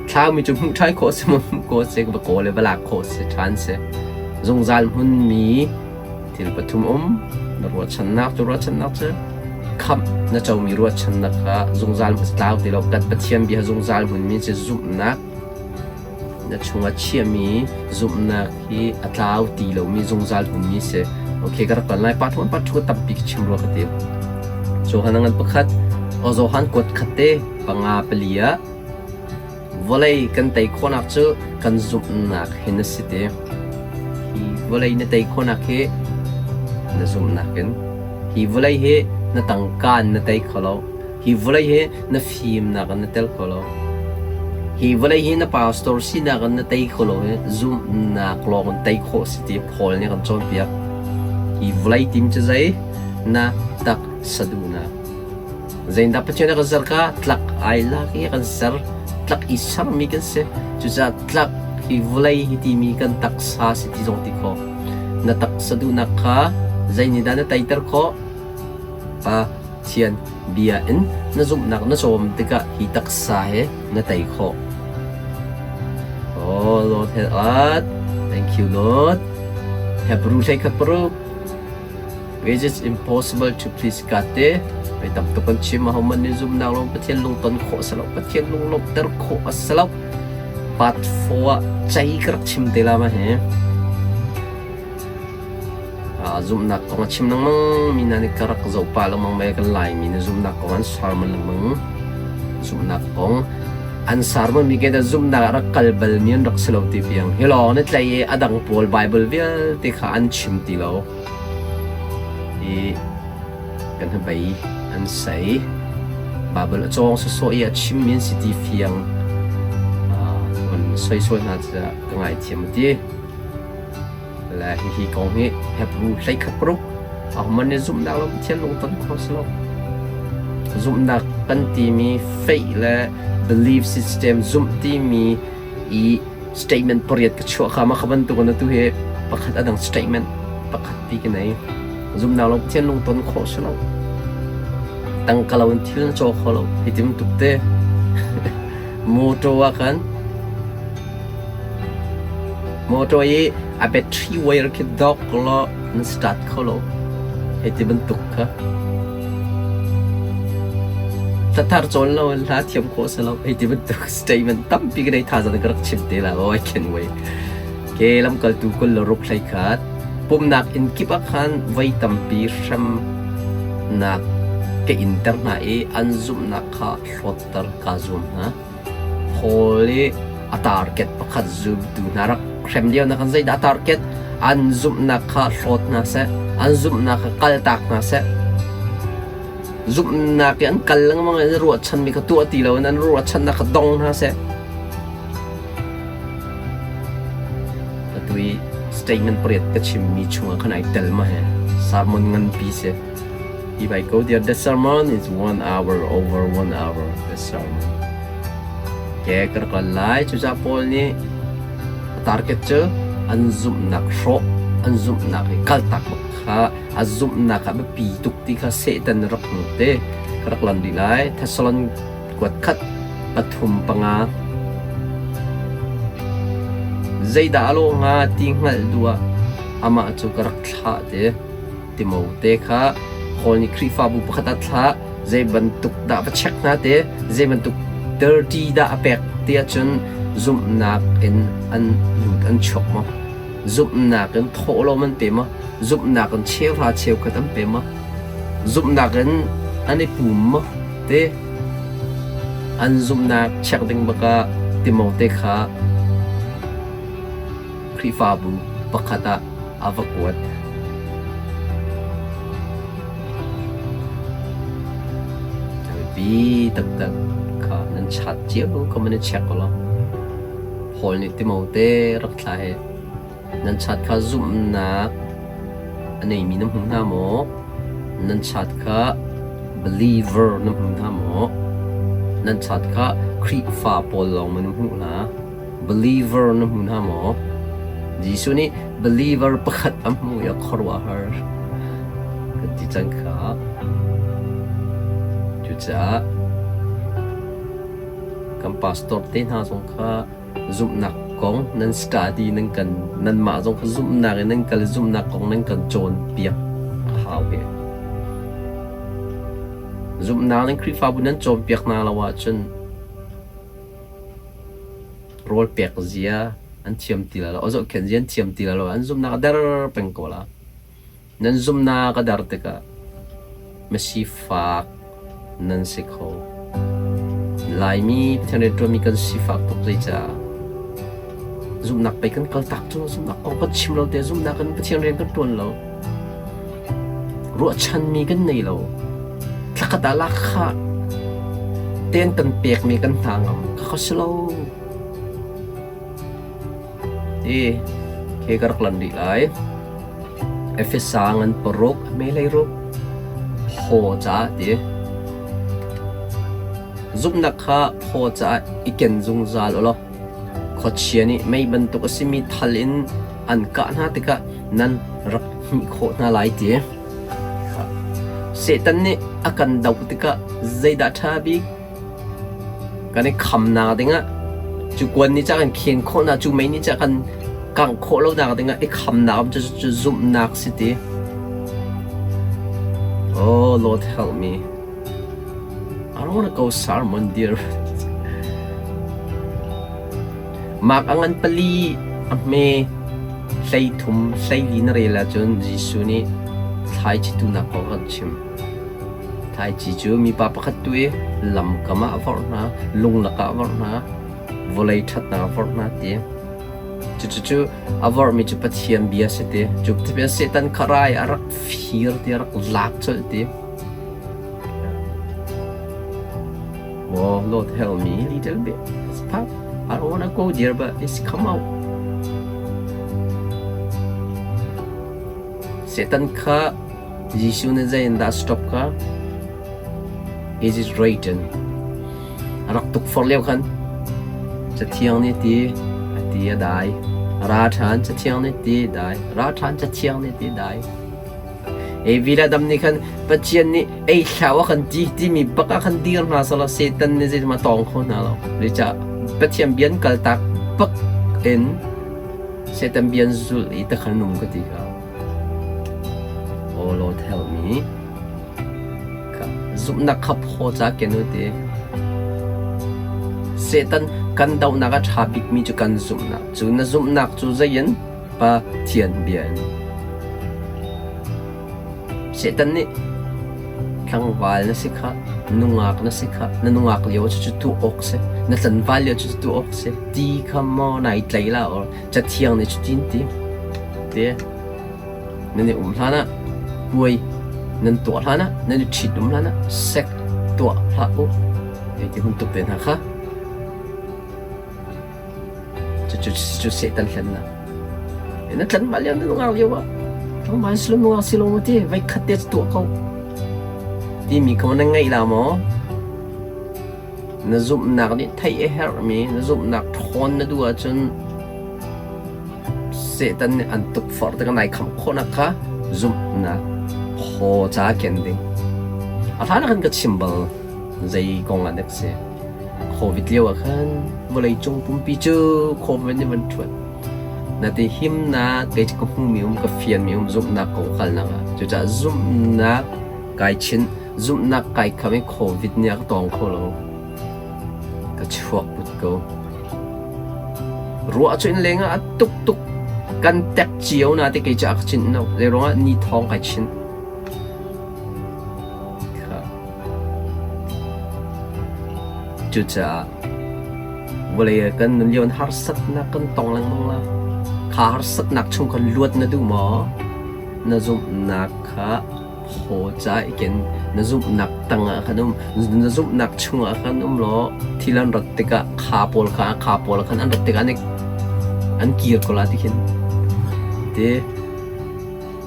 thlaumi cu hmuh ṭhan khawh si maw hmuh khawh si va kawl le va lak khawh si ṭhan si zungzal hmunmi Thil pathum um na ruahchannak cu ruahchannak cu khamh na comi ruahchannak kha zungzal hmun tlau ti lo kan Pathian bia zungzal hmunmi cu zumhnak na chungah chiahmi zumhnak hi a tlau ti lomi zungzal hmunmi si. Okay, ka rak ton lai part 1 part 2 tampi ka chim rua ka ti. Johan ngan pakhat o Johan kuat khat te panga pali ah Vawlei kan tei khawhnak cu kan zumhnak hin a si ti. Hi vawlei na tei khawhnak hi na zumhnak in. Hi vawlei hi na tangka in na tei kho lo. Hi vawlei hi na fimnak in na tel kho lo. Hi vawlei hi na pastor sinak in na tei kho lo i zumhnak lawng in tei khawh si ti Paul nih a kan cawnpiak. Hi vawlei tim cu zei? Na taksa duhnak. Zeidah Pathian a kan ser kha tlak ai lak i a kan ser. Tlak i sermi kan si. Cucaah tlak hi vawlei hi timi kan taksa si ti zong ti khawh. Na taksa duhnak kha zeinihdah na teiter khawh? Pathian bia in na zumhnak na cawm tikah hi taksa he na tei khawh. Oh Lord help us. Thank you Lord. Hebrew 11 paruk. It is impossible to please God te mei tam tuk kan chim ahohmanh nih zumhnak lawng Pathian lungton khawh a si lo Pathian lunglawmhter khawh a si lo part 4 ah cei ka rak chim te la ma hi zumhnak kong a chim lengmang mi hna nih ka rak zoh pah lengmang me kan Laimi nih zumhnak kong an sermon lengmang zumhnak kong an sermon mi ke da zumhnak ah rak kal bal mi an rak si lo ti piang hi lawng ni tlai i a dang pawl Bible vialte kha an chim ti lo I kan hnabei an sei. Baibal a cawng sawsawh i a chimmi an si ti fiang kan soisol hna caah ka ngaithiam a ti. Le hihi kong hi Hebrew 11 paruk ahohmanh nih zumhnak lo Pathian lungton kho si lo. Zumhnak kan timi faith le belief system zumh timi i statement pariat ka chuah kha mah kha bantuk in atu hi pakhat a dang statement pakhat ti ka nei. Zumhnak lo Pathian lungton khawh si lo. Tangka lo in thil na caw kho lo. Hi ti bantuk te. Motor ah khan motor i a battery wire khi dok law na start kho lo. Hei ti bantuk kha. Hlathar cawn lo in hla thiam khawh si lo. Hei ti bantuk statement tampi ka nei thazaang ka rak chim te la. Oh, I can't wait. Ke lamkaltu kul le ruk hlei khat. Pumnak inn kip ah khan voi tampi hremnak ka inter hna i an zumhnak kha hlawtter kaa zuam hna. Paul i a target pakhat zumtu hna rak hrem lio na kan zeidah a target an zumhnak kha hlawt hna seh an zumhnak kha kaltak hna seh zumhnak i an kal lengmang i an ruahchanmi kha tuah ti loin an ruahchannak kha dong hna seh atu i statement pariat ka chimmi chungah khan ai tel ma he sermon nganpi si If I go there, the sermon is 1 hour over 1 hour the sermon. Ke ka rak lai cucaah Paul nih a target cu an zumhnak hrawh an zumhnak i kaltak bak kha a zumhnak ah biapi tuk ti kha Satan rak hmu te ka rak lan rih lai Thessalon kuat khat pathum panga zeidah a lawh hnga ti hngalh duh ah amah cu ka rak thlah te Timote kha Paul nih Khrihfabu pakhat ah thlah zei bantuk dah va check hna te zei bantuk dirty dah a pek ti ahcun zumhnak in an lut an chuak maw zumhnak in thawhlawm an pe maw zumhnak in cheuhra cheukhat an pe maw zumhnak in an i pum maw te an zumhnak check ding bak ah Timote kha Khrihfabu pakhat ah a va kuat. biapi taktak kha nan chat cio kha man i check u law Paul nih Timote rak thlah hi nan chat kha zumhnak a neimi na hmu hna maw? Nan chat kha believer na hmu hna maw? Nan chat kha Khrihfa pawl lawng maw na hmuh hna? Believer na hmu hna maw? Jesuh nih believer pakhat a hmu i a khuaruahhar kan ti cang kha. Cucaah kan pastor te hna zong kha zumhnak kong nan study nan kan nanmah zong kha zumhnak in nan kal i zumhnak kong nan kan cawnpiak a hau ve. Zumhnak in Khrihfabu nan cawnpiak hna lo ahcun rawl pek zia an thiam ti lai lo, zohkhenh zia an thiam ti lai lo, an zumhnak a der peng ko la. Nan zumhnak a der tikah misifak nan si kho. Laimi Pathian rianṭuanmi kan sifak tuk zeicah zumhnak pei kan kaltak cu zumhnak kong kan chim lo te zumhnak in Pathian rian kan ṭuan lo. Ruahchanmi kan nei lo. Thlakhat ah lahkhah ten kan pekmi kan hna ngam. Khakha si lo. Ti khi ka rak lan rih lai. Efesa ngan paruk melei ruk phaw caah ti. Zumhnak kha phaw caah i ken zungzal u law khuachia nih mei bantuk a simi thal in an kah hna tikah nan rak hmih khawh hna lai ti. Satan nih a kan doh tikah zeidah ṭha bik? Kan i khamnak dingah cu kuan nih ca kan khen khawh hna, cu mei nih ca kan kangh khawh lonak dingah i khamnak cu cu zumhnak si ti. Oh Lord help me. I don't want to go sermon dear. Mark a ngan pali a hme 13 hleili na rel ahcun Jesuh nih thlaici tuhnak kong a kan chim. Thlaici cu mipa pakhat tu i lamkam ah a vorh hna, lung lakah a vorh hna, vawlei ṭhatnak a vorh hna ti. Cucu a vorhmi cu Pathian bia si ti. Cu Satan kha rai a rak fir ti, a rak lak colh ti. Oh, Lord help me a little bit. It's tough. I don't want to go there, but it's come out. Satan kha Jesuh nih zei in dah stop kha? It is written. A rak tukforh lio khan Cathiang nih ti a ti a dai. Ra ṭhan Cathiang nih ti dai. Ra ṭhan Cathiang nih ti dai. Evi le Adam nih khan Pathian nih ei hlah a kan ti timi bak ah khan dir hna selaw Satan nih zeitin a tawng kho hna lo. Zeicah Pathian bia an kaltak bak in Satan bia an zulh i takhan um ka ti kha. Oh Lord help me. Zumhnak kha phaw ca ken u ti. Satan kan dohnak a ṭha bikmi cu kan zumhnak. Cu na zumhnak cu zei in? Pathian bia in. Satan nih tlangval na si kha, nungak na si kha, na nungak lio cu cu tuah awk si, na tlanval lio cu cu tuah awk si, ti kha maw nai tlei la or cathiang nih cutin ti te nan i um hlan ah puai nan tuah hlan ah nan i ṭhit um hlan ah sek tuah hlah u hei ti hun tuk te hna kha cucu cu Satan hlennak na tlanval lio na nungak lio ah tlangval si lo nungak si lo maw ti voi khat te tuah ko timi kha na ngaih la maw Na zumhnak nih theih a herhmi na zumhnak ṭhawn na duh ahcun Satan nih an tukforh tikah nai khamh khawhnak kha zumhnak phaw ca ken ding. A hlan ah khan ka chim bal zei kong ah dek si. Covid lio ah khan vawleicung pumpi cu Covid nih van ṭhuat. Na ti himnak kei cu ka hmumi um ka fianmi um zumhnak kong kalnak ah. Cucaah zumhnak kai chinh Zumhnak kai kham i Covid nih a ka tawng kho lo. Ka chuak put ko. Ruah cu inn leng ah a tuk tuk kan tek cio na te kei cu a ka chinh no. Zei ruangah ni thawng kai chinh. Cucaah vawlei ah kan nun lio in harsatnak kan tong lengmang la. Kha harsatnak chung khan luat na duh maw? Na zumhnak kha. Haw ca i ken na zumhnak tangah khan um, na zumhnak chungah khan um law thil an rat tikah kha pawl kha kha pawl khan an rat tikah an kir ko la ti khin ti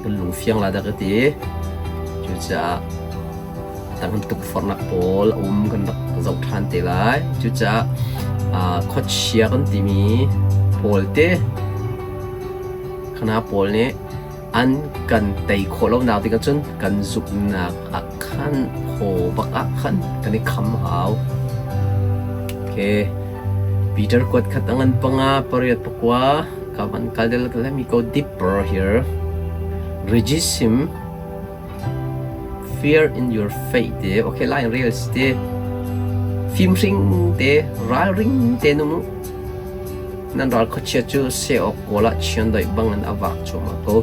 kan lung fiang la dah ka ti. Cucaah tang tukforhnak pawl a um kan rak zoh ṭhan te lai. Cucaah khuachia kan timi pawl te khana pawl nih an kan tei khawh lonak ding ahcun kan zumhnak ah khan haw bak ah khan kan i kham hau. Okay. Peter kuat khat a ngan panga pariat pakua ka van kal del let me go deeper here. Regisim Fear in your faith te okay lai real si te fimhring te ralring te nu mu nan ral khuachia cu se awk kawl ah chiandeih bang in a vak cuahmah ko.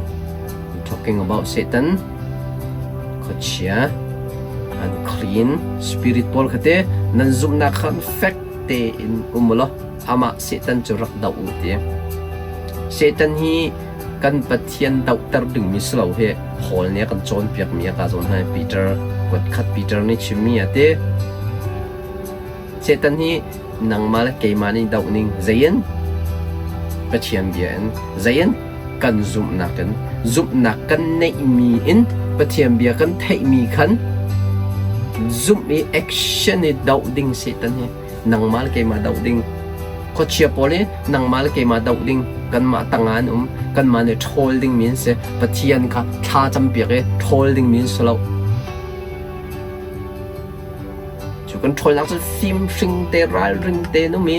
I'm talking about Satan khuachia unclean spirit pawl kha te nan zumhnak khan fek tein um law amah Satan cu rak doh u ti. Satan hi kan Pathian dohter dingmi si lo hi Paul nih a kan cawnpiakmi a ka zawn hai Peter kuatkhat Peter nih chimmi a ti. Satan hi nangmah le keimah nih doh ning zei in Pathian bia in zei in kan zumhnak in zumhnak kan neihmi in Pathian bia kan theihmi khan zumh i action i doh ding Satan hi nangmah le keimah doh ding khuachia pawl hi nangmah le keimah doh ding kanmah tangah an um kanmah nih ṭhawl dingmi an si Pathian kha thla campiak i ṭhawl dingmi an si lo cu kan ṭhawlnak cu fimhring te ralring te an um i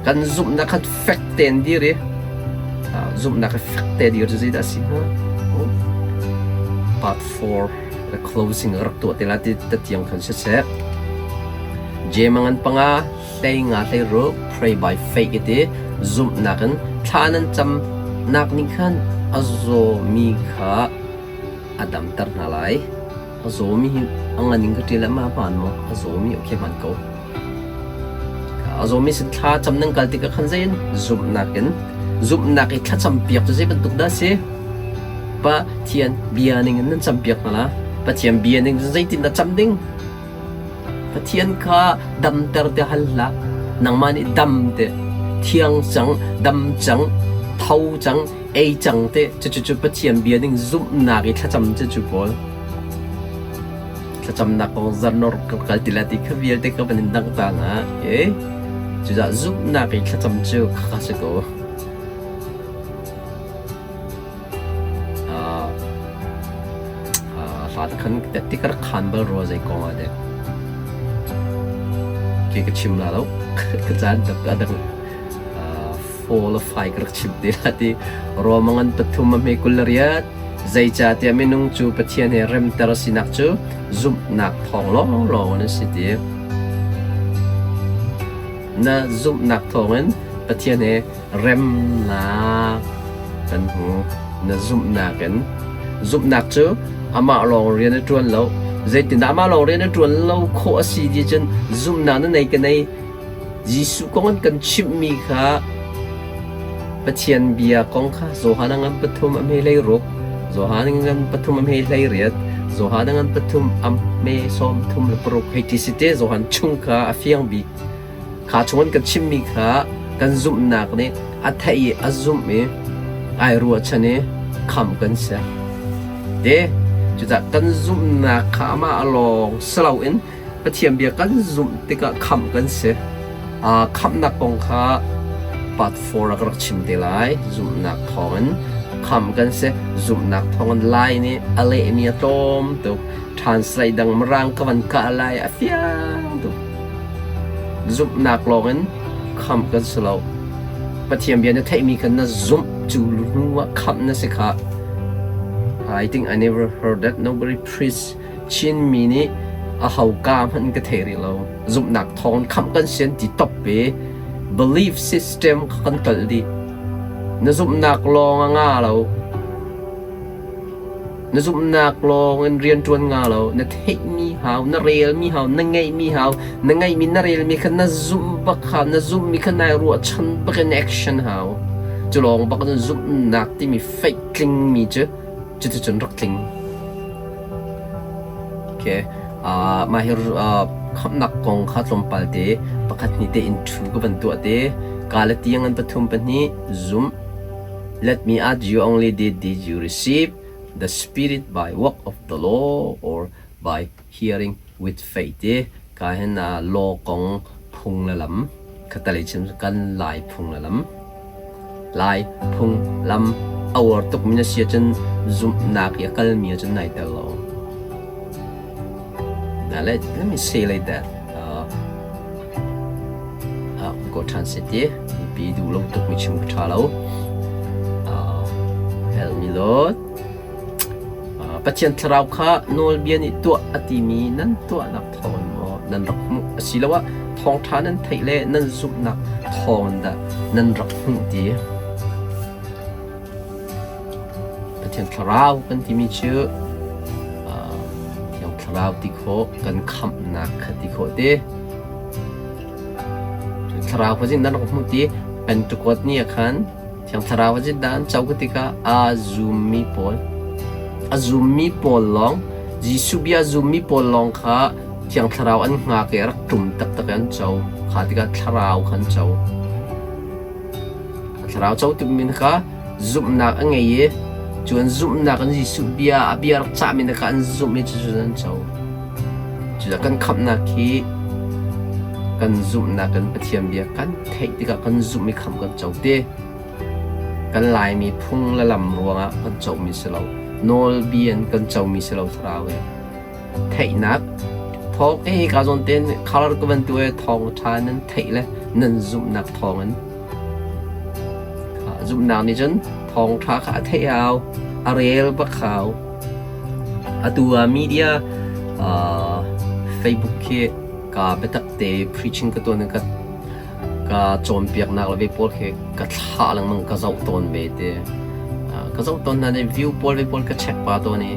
kan zumhnak kha fek tein dir i zumhnak kha fek te dir cu zeidah a si hnga part 4 the closing rak tuah te la ti tiang khan siseh Jemangan panga hlei nga hlei ruk pray by faith iti zumhnak in thla nan cam nak nih khan a zawmi kha a damter hna lai. A zawmi hi a ngan in ka ṭial ma hmaan maw? A zawmi okay hmaan ko. A zawmi sin thla cam nan kal tikah khan zei in zumhnak in zumhnak i thlacam piak cu zei bantuk dah si? Pathian bia ning in nan cam piak hna la. Pathian bia ning cun zeitin dah cam ding? Pathian kha damter te hal hlah. Nangmah nih dam te, thiang cang, dam cang, tho cang, ei cang te cucu Pathian bia ning zumhnak i thlacam cucu pawl. Thlacamnak kong zarnor ka kal ti la ti kha vialte ka van in dangh ta na. Okay. Cucaah zumhnak i thlacam cu khakha si ko. Hla khan ti ka rak khan bal rua zei kong ah dek. Ke ka chim la lo. Ka caan tak ka dang fall a fai ka rak chim te la ti. Romangan pathum a hme kul le riat. Zeicahtiah minung cu Pathian he remter a sinak cu zumhnak thawng lawnglawng in a si ti. Na zumhnak thawngin Pathian he remnak kan hmu. Na zumhnak in. Zumhnak cu amah lawng rian a ṭuan lo. Zeitindah amah lawng rian a ṭuan lo khawh a si ti cun zumhnak na nei ka nei. Jesuh kong an kan chimhmi kha Pathian bia kong kha Johan a ngan pathum a hme hlei ruk, Johan a ngan pathum a hme hlei riat, Johan a ngan pathum a hme sawm thum le paruk hei ti si te Johan chung kha a fiang bik. Kha chung an kan chimmi kha kan zumhnak nih a theih i a zumh i ai ruahchan i khamh kan si. Te cucah kan zumhnak kha amah lawng si loin Pathian bia kan zumh tikah khamh kan si. Khamhnak kong kha part 4 ah ka rak chim te lai. Zumhnak thawngin khamh kan si. Zumhnak thawngin Lai nih a lehmi a tlawm tuk. Translate dang Mirang ka van kah lai a fiang tuk. Zumhnak lawngin khamh kan si lo. Pathian bia na theihmi kha na zumh cu hnu ah khamh na si kha. I think I never heard that nobody preach Chinmi nih aho ka hmanh ka thei rih lo. Zumhnak thawng khamh kan si an ti top i belief system kha kan tolh dih. Na zumhnak lawng a nga lo. Na zumhnak lawng in rianṭuan nga lo. Na theihmi hau, na relmi hau, na ngeihmi hau, na ngeihmi na relmi kha na zumh bak hau, na zumhmi kha nai ruahchan bak in action hau. Cu lawng bak in zumhnak timi faith tlingmi cu cuticun rak tling. Okay. Mah hi khamhnak kong kha tlawmpal te pakhat hnih te in thu ka van tuah te. Galati ngan pathum pahnih zum. Let me ask you only did did you receive the spirit by work of the law or by hearing with faith ti ka hin law kong phung le lam khatalei chim kan lai phung le lam lai phung lam a uar tuk mi na si ahcun zumhnak i a kal mi ahcun nai tel lo. Now let me say like that. Go ṭhan city pi duh lo tuk mi chim ka ṭha lo. Help me Lord. Pathian thlarau kha nawlbia nih tuah a timi nan tuahnak thawngin maw nan rak hmuh asiloah thawngṭha nan theih le nan zumhnak thawngin dah nan rak hmuh ti? Pathian thlarau kan timi cu Thiang Thlarau ti khawh, kan khamhnak kha ti khawh ti. Thlarau kha zin nan rak hmuh ti Pentecost ni ah khan Thiang Thlarau a dah an co tikah aa zummi pawl a zummi pawl lawng Jesuh bia a zummi pawl lawng kha Thiang Thlarau an hngak i a rak ṭum taktak i an co. Kha tikah Thlarau kha an co. Thlarau co timi kha zumhnak a ngei i cu an zumhnak in Jesuh bia a bia rak cahmi kha an zumh i cucu an co. Cucaah kan khamhnak hi kan zumhnak in Pathian bia kan theih tikah kan zumh i khamh kan co te. Kan Laimi phung le lam ruangah kan comi si lo. Nawlbia in kan comi si lo thlarau hi. Theihnak thawng eh ka zawn ten color ka van tu e thawng ṭha nan theih le nan zumhnak thawng in zumhnak nih cun thawng ṭha kha a theih hau a rel bak hau. Atu ah media Facebook khi ka biatak te preaching ka tuan in ka ka cawnpiaknak le ve pawl khi ka thlah lengmang ka zoh tawn ve te. Ka zoh tawn hna i view pawl ve pawl ka check pa tawn i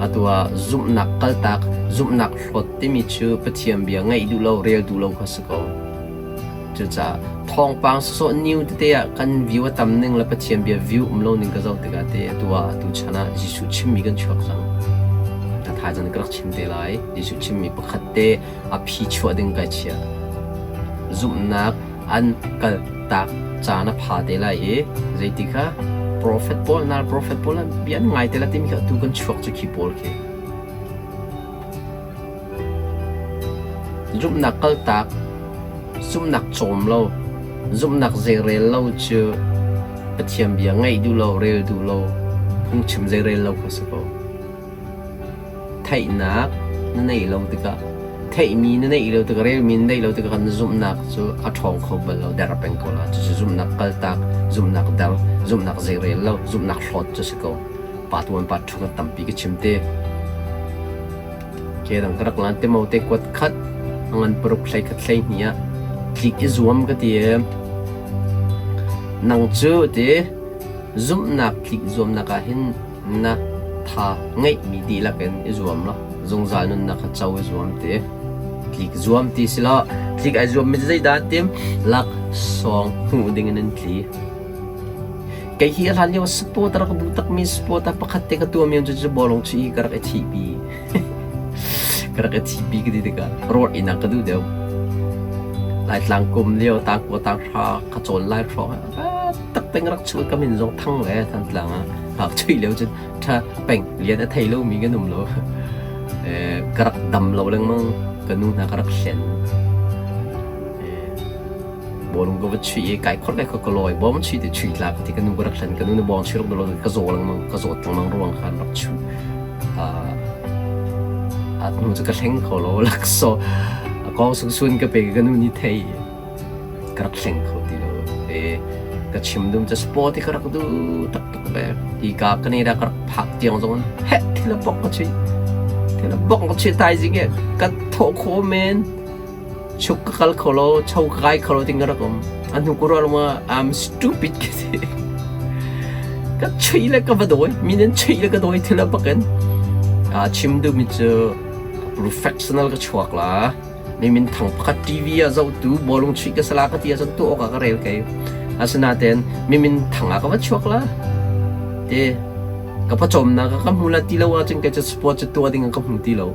atu ah zumhnak kaltak zumhnak hlawt timi cu Pathian bia ngaih duh lo rel duh lo kha si ko. Cucaah thawngpang sawsawh new tete ah kan view a tam ning le Pathian bia view um lo ning ka zoh tikah te atu ah atu chan ah Jesuh chimmi kan chuak cang. A thaizing ka rak chim te lai. Jesuh chimmi pakhat te a phi chuah ding kai chiah. Zumhnak an kaltak caan a pha te lai i zeiti kha prophet pawl nal prophet pawl an bia an ngai te la timi kha atu kan chuak cu khi pawl khi. Zumhnak kaltak, zumhnak cawm lo, zumhnak zeirel lo cu Pathian bia ngaih duh lo, rel duh lo, phungchim zeirel lo kha si ko. Theihnak na neih lo tikah, theihmi na neih lo tikah, relmi na neih lo tikah kan zumhnak cu a ṭhawng kho bal lo, der peng ko la. Cucu zumhnak kaltak, zumhnak der, zumhnak zeirel lo, zumhnak hlawt cu si ko. Pa tuan pa ṭhu kan tampi ka chim te. Ke dang ka rak lan te mo te kuat khat ngan paruk hlei khat hlei hni ah tlik i zuam ka ti e. Nang cu ti zumhnak tlik zuamnak ah hin na tha ngeihmi dihlak in i zuam lo zungzal nunnak kha co i zuam ti tlik zuam ti si lo tlik ai zuam mi zeidah tim laksawng hmuh ding in an tli Kei hi a hlan lio sport a rak duh takmi sport ah pakhat te ka tuahmi cu cu bawlung chuih hi ka rak i thihpi. Ka rak i thihpi ka ti tikah rawt inn ah ka duh deuh. Laitlang kum lio tangkua tanghra ka cawn lai hrawng ah tak peng rak chuih ka min zong thang le Thantlang ah hak chuih lio cun tha peng lian a thei lomi kan um lo. Ka rak dam lo lengmang ka nu hna ka rak hlen. Bawlung ka va chuih i kai khor kai khor ka lawi bawm chuih ti chuih tla ka ti ka nu ka rak hlen ka nu na bawng chuih rak dolo ka zaw lengmang ka zawt lengmang ruang khan rak chuh a nu cu ka hleng kho lo lakso a kong sung sun ka pe ka nu ni thei ka rak hleng kho ti lo e ka chim dum ca sport ka rak du tak tuk ve ti ka ka ne da ka rak phak tiang zong he thil a bok ka chui thil a bok ka chui tai zing e ka tho kho men Chuk ka kal kho lo, cho ka kai kho lo ting ka rak um. A hnu ku ruah ah I'm stupid ka ti. Ka chui le ka va dawi. Mi nan chui le ka dawi thil bakin. A chim duhmi cu professional ka chuak la. Mi min thang pakhat TV ah zohtu bawlung chuih ka sala ka ti ahcun tu awk ah ka rel kei. Asinain mi min thang ah ka va chuak la. Te ka pawcawmnak ka hmu la ti lo ahcun kei cu sport cu tuah ding ka hmu ti lo.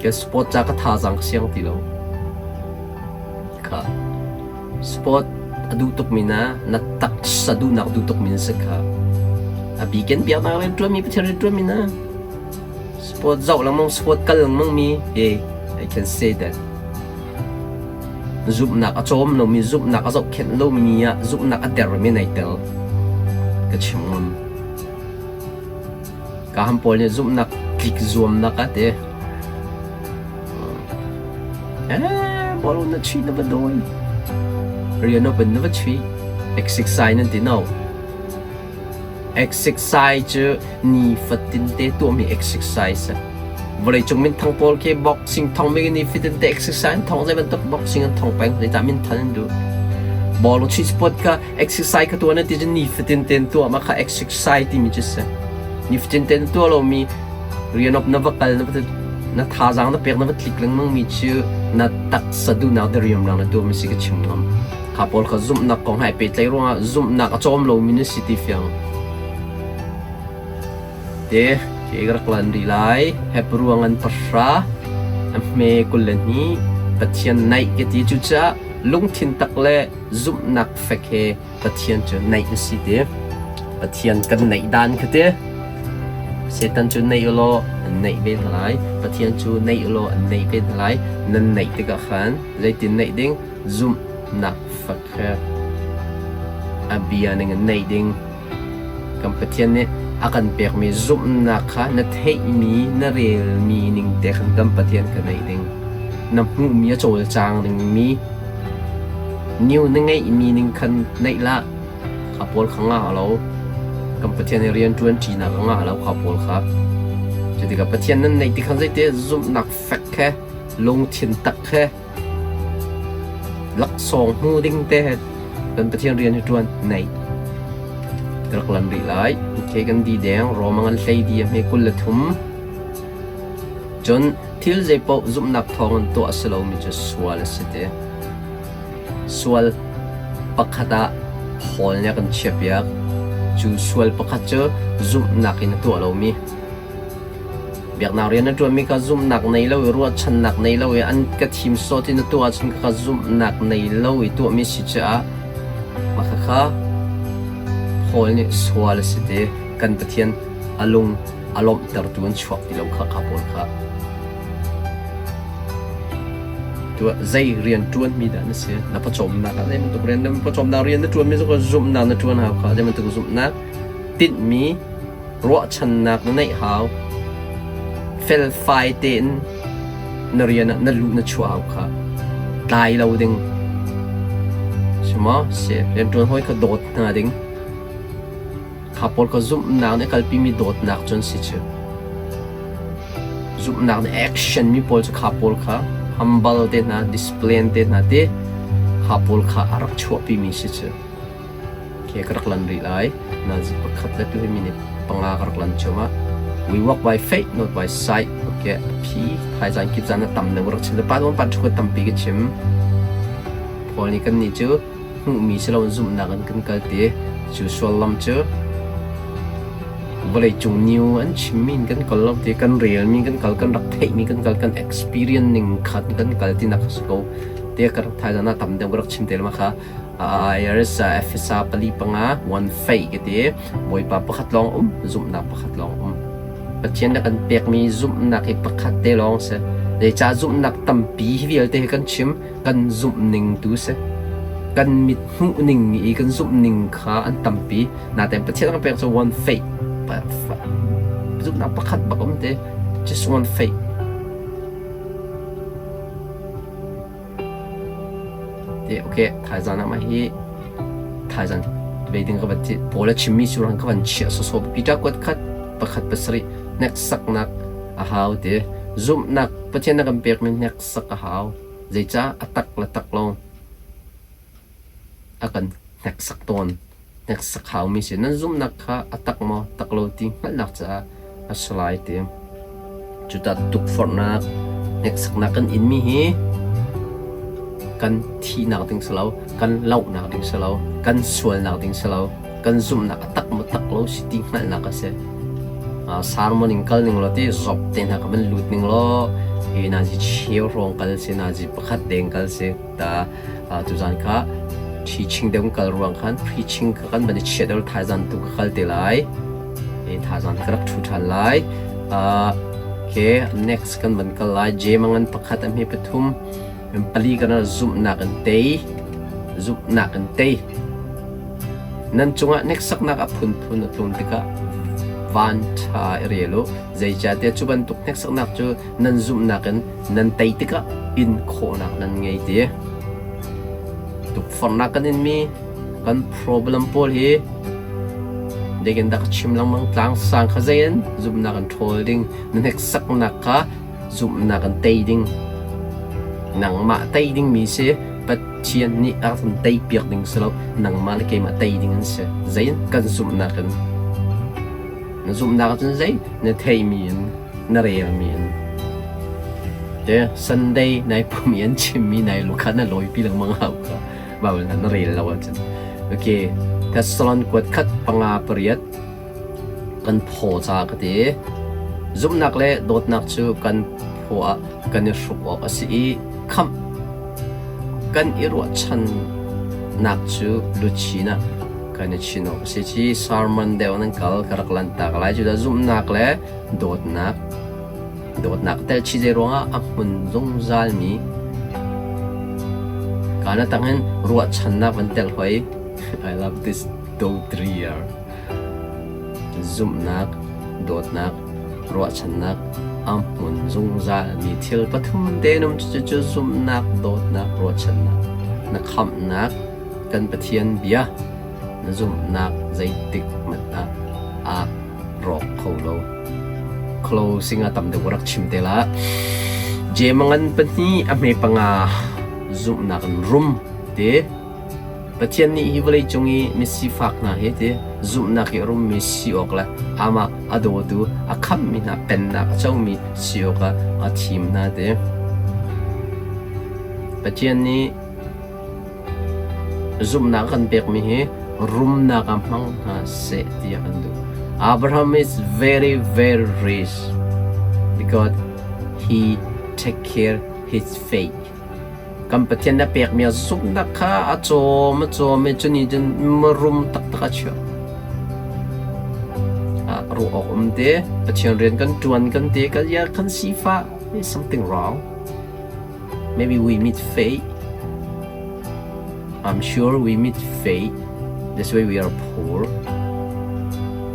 Ke sport ca ka thazaang ka siang ti lo. Kha sport a duh tukmi na na taksa duhnak duh tukmi na si kha. A bikin biaknak rian ṭuanmi Pathian rian ṭuanmi na sport zoh lengmang sport kal lengmang mi hey I can say that. Zumhnak a cawm lomi zumhnak a zohkhenh lomi ah zumhnak a dermi nai tel. Ka chim ngam. Ka ham pawl nih zumhnak tlik zuamnak a ti. Eh, bawlung na chuih na va dawi. Rian open na va chuih. Exercise nan ti no. Exercise cu nifatin te tuahmi exercise a. Vawleicung minthang pawl khi boxing thong mi nifatin te exercise an thong zei bantuk boxing an thong peng zeicah minthan an duh. Bawlung chuih sport kha exercise ka tuah na ti cun nifatin tein tuah ma kha exercise timi cu si. Nifatin tein tuah lomi rian op na va kal na va na thazaang na pek na va tlik lengmang mi cu na taksa duhnak diriamnak na tuah mi si ka chim ngam. Kha pawl kha zumhnak kong hai pehtlaih ruangah zumhnak a cawm lomi na si ti fiang. Te ke ka rak lan rih lai. Hebru ngan pahra a hme 22 Pathian naih ka ti cucaah lungthin tak le zumhnak fek he Pathian cu naih na si ti. Pathian kan naih dan kha ti. Satan cu naih ulaw an naih ve hna lai. Pathian cu naih ulaw an naih ve hna lai. Nan naih tikah khan zeitin naih ding? Zumhnak fek he a bia ning in naih ding. Kan Pathian nih a kan pekmi zumhnak kha na theihmi, na relmi ning te khan kan Pathian kha naih ding. Na hmuhmi a cawlcang dingmi new na ngeihmi ning khan naih lah. Kha pawl kha ngah lo. Kan Pathian nih rian ṭuan ṭinak a ngah lo kha pawl kha. Cutikah Pathian nan neih ti khan zeite zumhnak fek he lungthin tak he Laksawng hmu ding te he kan Pathian rian hi ṭuan nei. Ka rak lan rih lai. Okay, kan di deng. Rome ngan hlei di a hme 23. Cun thil zeipaoh zumhnak thawng in tuah a si lomi cu sual a si ti. Sual pakhat ah Paul nih a kan chiahpiak. Cu sual pakhat cu zumhnak in a tuah lomi. Biaknak rian na ṭuanmi kha zumhnak nei lo i ruahchannak nei lo i an ka thim sawh ti na tuah ahcun khakha zumhnak nei lo i tuahmi si caah mah khakha Paul nih sual a si ti kan Pathian a lung a lawmhtertu an chuak ti lo kha kha pawl kha tuah zei rian ṭuanmi dah na si na pawcawmnak ah zei bantuk rian na pawcawmnak rian na ṭuanmi cu zumhnak na ṭuan hau kha zei bantuk zumhnak tinhmi ruahchannak na neih hau. Felfai tein na rian ah na luh na chuah hau kha. Tlai lo ding. Si maw? Si. Rianṭuan hawi kha dawt hna ding. Kha pawl kha zumhnak nih a kalpimi dawtnak cun si cu. Zumhnak nih action mi pawl cu kha pawl kha humble te hna, discipline te hna ti kha pawl kha a rak chuahpimi si cu. Ke ka rak lan rih lai. Nazi pakhat le tu hi minute panga ka rak lan cuahmah. We walk by faith, not by sight. Okay, phi thaizang kip zan a tam deuh rak chim. Pa pa thu tampi ka chim. Paul nih kan nih cu hmuhmi si loin zumhnak in kan kal ti. Cu suallam cu vawlei cung new an chimmi in kan kal lo ti kan relmi kan kal kan rak theihmi kan kal kan experience ning khan kan kal ti nak si ko te ka rak thaizang na tam deuh ka rak chim te ma kha IRS FSA pali panga one fei ka ti. Bawipa pakhat lawng um, zumhnak pakhat lawng um. Pathian na kan pekmi zumhnak hi pakhat te lawng si. Zeicah zumhnak tampi hi vialte hi kan chim, kan zumh ning tu si. Kan mit hmuh ning i kan zumh ning kha an tampi. Natein Pathian kan pek cu one faith. Zumhnak pakhat bak um te. Just one faith. Okay, thaizan ah mah hi thaizan veiding ka van ti pawl a chimmi cu rang ka van chiah sawsawh Peter kuat khat pakhat pasarih hneksaknak a hau ti zumhnak Pathian na kan pekmi hneksak a hau zeicah a tak le tak lo a kan hneksak tawn. Hneksak haumi si. Nan zumhnak kha a tak maw, tak lo ti hngalhnak caah a si lai ti. Cuta tukforhnak, hneksaknak kan inmi hi kan thihnak ding si lo, kan lohnak ding si lo, kan sualnak ding si lo, kan zumhnak a tak maw tak lo si ti hngalhnak a si. Sermon in kal ning law ti zop te hna ka van lut ning law hi nazi cheu hrawng kal si nazi pakhat deng kal si ta tuzan kha teaching deuh kal ruang khan preaching kha kan van i chiah deuh thaizan tu ka kal te lai i thaizan ka rak thu than lai. Okay, next kan van kal lai. Jemangan pakhat a hme pathum pali kan zumhnak in tei zumhnak in tei. Nan cungah hneksaknak a phunphun a tlun tikah van ṭha i rel u. Zeicahtiah cu bantuk hneksaknak cu nan zumhnak in nan tei tikah in khawhnak nan ngei ti. Tukforhnak kan inmi kan problem pawl hi zeitin dah ka chim lengmang tlangsang kha zei in zumhnak in ṭhawl ding, na hneksaknak kha zumhnak in tei ding. Nangmah tei dingmi si Pathian nih a kan teipiak ding si lo, nangmah le keimah tei ding an si. Zei in kan zumhnak in. Na zumhnak ahcun zei na theimi in na relmi in. Te Sunday nai pum i an chimmi nai lukha na lawipi lengmang hau kha Bible na rel lo ahcun. Okay, Thessalon kuat khat panga pariat kan phaw ca ka ti. Zumhnak le dawtnak cu kan phaw ah kan i hruk awk a si i khamh kan i ruahchannak cu luchin ah kan i chin awk a si. Ci sermon deuh nan kal ka rak lanhtak lai. Cudah zumhnak le dawtnak dawtnak tel chi zei ruangah a hmun zungzalmi kana tangin ruahchannak van tel hoi. I love this dotria. Zumhnak, dawtnak, ruahchannak a hmun zungzalmi thil pathum te num cucu zumhnak, dawtnak, ruahchannak. Na khamhnak kan Pathian bia na zumhnak zeitik hmanh ah aa rawk kho lo. Closing ah tam deuh rak chim te la. Jemangan pahnih a hme panga zumhnak in rum te Pathian nih hi vawleicung i misifak hna hi ti zumhnak i a rummi si awk le amah a dawtu a khamhmi hna pennak a comi si awkah a thim hna ti. Pathian nih zumhnak a kan pekmi hi rumnak ah hmang hna seh ti a kan duh. Abraham is very very rich because he take care his faith. Kan Pathian na pekmi a zumhnak kha a cawm a cawm i cu nih cun mirum taktak a chiah. Ah, ruah awk um te, Pathian rian kan ṭuan kan ti, kan ya kan sifah, is something wrong. Maybe we meet fate. I'm sure we meet fate. That's why we are poor.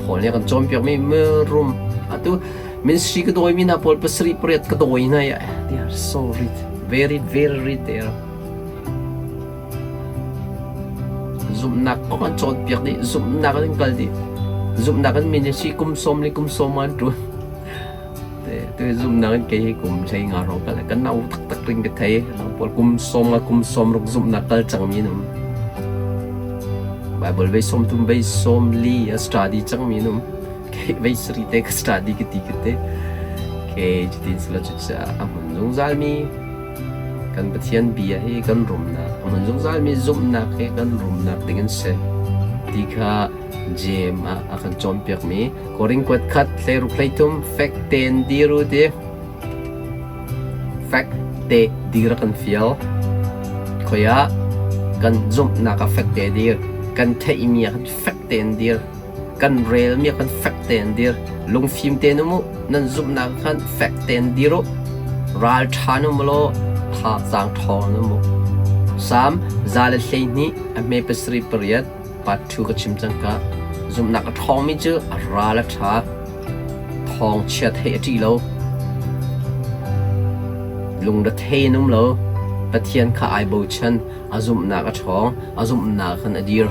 Paul nih a kan cawnpiakmi mirum atu Ministry ka dawimi hna pawl pasarih pariat ka dawi hna i they are so rich, very very rich they are. Zumhnak kong an cawnpiak dih, zumhnak an kal dih. Zumhnak an ministry kum sawm le kum sawm an ṭuan. Te zumhnak in kei hi kum hlei nga hrawng kal kan nau taktak ring ka thei. Pawl kum sawm nga kum sawm ruk zumhnak kal cangmi an um. Bible vei sawm thum vei sawm li a study cangmi an um. Vei sarih te ka study ka ti ka te. Okay, cutin sila cucaah a hmun zungzalmi kan Pathian bia hi kan rumnak, a hmun zungzalmi zumhnak hi kan rumnak ding an si ti kha Jeim ah a kan cawnpiakmi Korin kuat khat hleiruk hleithum fek tein dir u ti. Fek te dir a kan fial. Khoi ah kan zumhnak ah fek te dir, kan theihmi ah kan fek tein dir. Kan relmi ah khan fek tein dir. Lungfim tein um u. Nan zumhnak ah khan fek tein dir u. Ralṭha in um u law thazaang ṭhawng in um u. Salm 112 a hme pasarih pariat part 2 ka chim cang ka. Zumhnak a ṭhawngmi cu a ral a ṭha. Thawngchia theih a ṭih lo. Lungrethei in um lo. Pathian kha ai bochan. A zumhnak a ṭhawng, a zumhnak khan a dir.